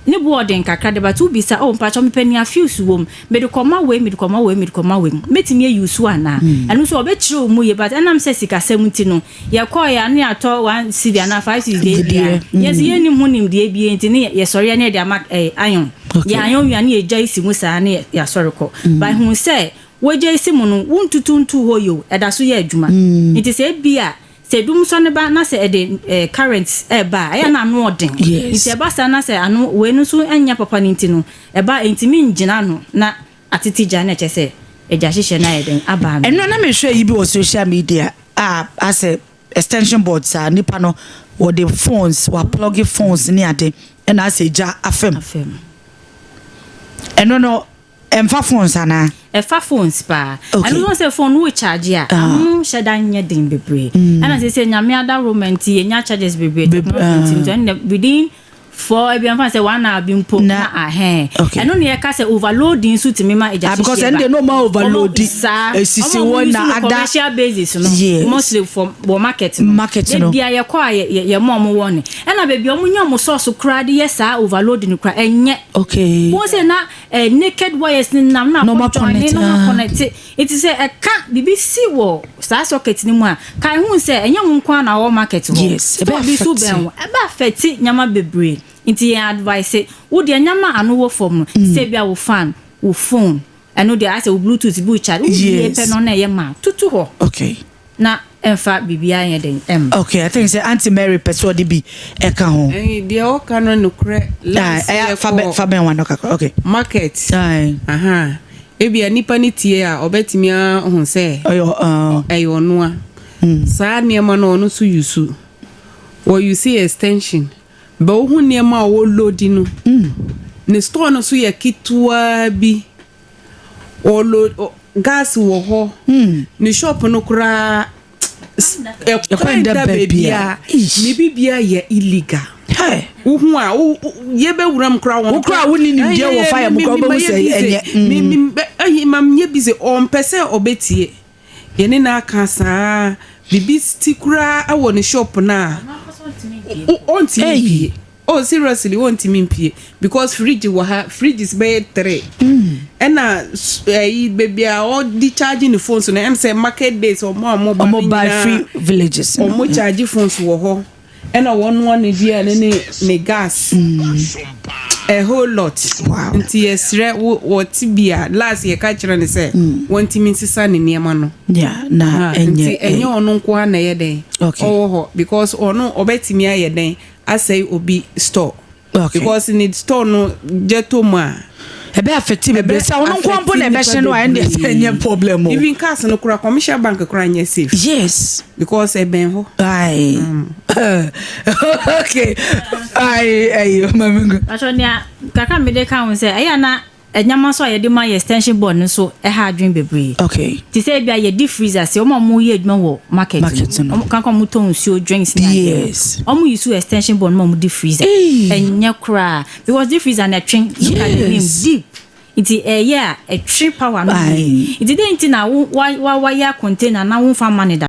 ne bo ɔden kakra de, but wobisa, "Oh, mpakyɛw, mepɛ nea fuse wɔ mu, mede kɔma wei, mede kɔma wei, mede kɔma wei, mɛtumi ayi so anaa?" Ɛno nso ɔbɛkyerɛ wo mu yie, but ɛnam sɛ sikasɛm nti no, yɛkɔɔ yɛ ano yɛatɔ 1 cedi anaa 5 cedi deɛ bia yɛnso yɛnnim ho nimdeɛ bie, nti ne yɛsɔre ne yɛde ama iron yɛ iron wia ne yɛgya esi mu saa ne yɛasɔre kɔ. But hu sɛ wɔgya esi mu no, wontutu ntu hɔ yi o, ɛda so yɛ adwuma. Nti sɛ ebi a sɛ dum sɔ ne ba na sɛ ɛde current ɛɛba a, ɛyɛ na ano ɔden. Nti ɛba saa na sɛ ano wei no nso ɛnyɛ papa no, nti no ɛba ntumi ngyina no na atete gya, na ɛkyɛ sɛ ɛgya hyehyɛ no ayɛ den aba ano. Ɛno na mehwɛ yi bi wɔ social media a, asɛ extension board saa, nipa no wɔde phones wa plug phones ne ade, ɛna asɛ gya afam. Afam. Ɛno no ɛmfa phones anaa? Ɛfa phones paa. Ɛno nso sɛ phone wo charge a, ano hyɛ da nyɛ den bebree. Ɛna sɛ Nyame adaworo nti yɛnya charges bebree, technology nti ɛno within four, ebi nfa sɛ 1 hour bi mpo na ahɛn. Ɛno ne yɛka sɛ overloading nso tumi ma egya. Ah, because ɛno de no ma overload. Saa. Esisi hɔ na ada. Commercial basis no, mostly for wɔ market no. Market no. Ebi a yɛkɔ a yɛ mɔ ɔmo wɔ ne, ɛna beebi ɔmo nya ɔmo sɔɔso koraa de yɛ saa overloading no koraa ɛnyɛ. Wɔn sɛ na naked wires ni nam na akɔ join ne na ɔmo connect. Eti sɛ ɛka bibi si wɔ saa socket ni mu a, ka ehun sɛ ɛnyɛ wɔn nko ara na ɔwɔ market hɔ. Store bi so bɛn wɔ, ɛbɛ affect nyama bebree. Nti yɛn advice wo deɛ, nyama ano wɔ fam no, sɛ ebi a wo fan, wo phone, ɛno deɛ asɛ wo Bluetooth bi, wo charge wo wie pɛ no na ɛyɛ ma tutu hɔ. Na ɛnfa biribiara yɛ den ɛm. Okay, I think sɛ Aunty Mary pɛ sɛ ɔde bi ɛka ho. Ɛyi deɛ ɔka no nokorɛ. Last year kɔ fa bɛn wa no kakra, okay. Market. Aha. Ebia nipa ne tie a, ɔbɛtumi ahu sɛ ɛyɛ ɔnoa. Saa nneɛma no, ɔno nso use. Wɔ use extension. Bɛ wohu nneɛma a ɔwɔ load no. Ne store no so yɛ ketewa bi. Ɔlo gas wɔ hɔ. Ne shop no koraa ɛkwan da baabi a ne bibia yɛ illegal. Wohu a yɛbɛwura mu koraa. Wo koraa wo ni nimdeɛ wɔ fire mu koraa, wobɛhu sɛ ɛnyɛ. Ɛyi ma nyɛ bi sɛ ɔmpɛ sɛ ɔbɛtie yɛne no aka saa biribi ti koraa wɔ ne shop no a, ɔntumi mpie. Oh, seriously, ɔntumi mpie because fridge wɔ ha, fridges bɛyɛ three, ɛna ɛyi beebi a ɔdi charge ne phones no, ɛm sɛ market days ɔmo a ɔmo ba ɔmo ba free villages. Ɔmo charge phones wɔ hɔ, ɛna wɔn noa ne deɛ ne gas, a whole lot. Nti yɛsrɛ wo, wɔte bi a, last yɛka kyerɛ ne sɛ wɔntumi nsesa ne nneɛma no. Na nti ɛnyɛ ɔno nko ara na ɛyɛ dɛn ɔwɔ hɔ, because ɔno ɔbɛtumi ayɛ dɛn asɛe obi store, because ne store no gye to mu a, ɛbɛ affect bebree. Sɛ ɔno nko mpo na ɛbɛhyɛ no a, ɛnde sɛ ɛnyɛ problem o. Even cars no kora, Commercial Bank kora nyɛ safe. Because ɛbɛn hɔ. Ayi, okay, ayi ayi, maame nko. Atɔ nea kakra mi de ka ho sɛ ɛyɛ na Nneɛma nso a yɛde ma yɛ extension board no nso ɛha adwene bebree. Te sɛ ebi a yɛ deep freezer sɛ wɔn a wɔyɛ adwuma wɔ market no, wɔn kankan wɔn tɔn nsuo, drinks ne adeɛ no, wɔn use extension board no ma wɔn deep freezer. Ɛnyɛ koraa because deep freezer na ɛtwe, look at the name, deep, nti ɛyɛ a ɛtwe power no yie. Nti den nti na wo wa wa wayɛ container na wo nfa ma ne da.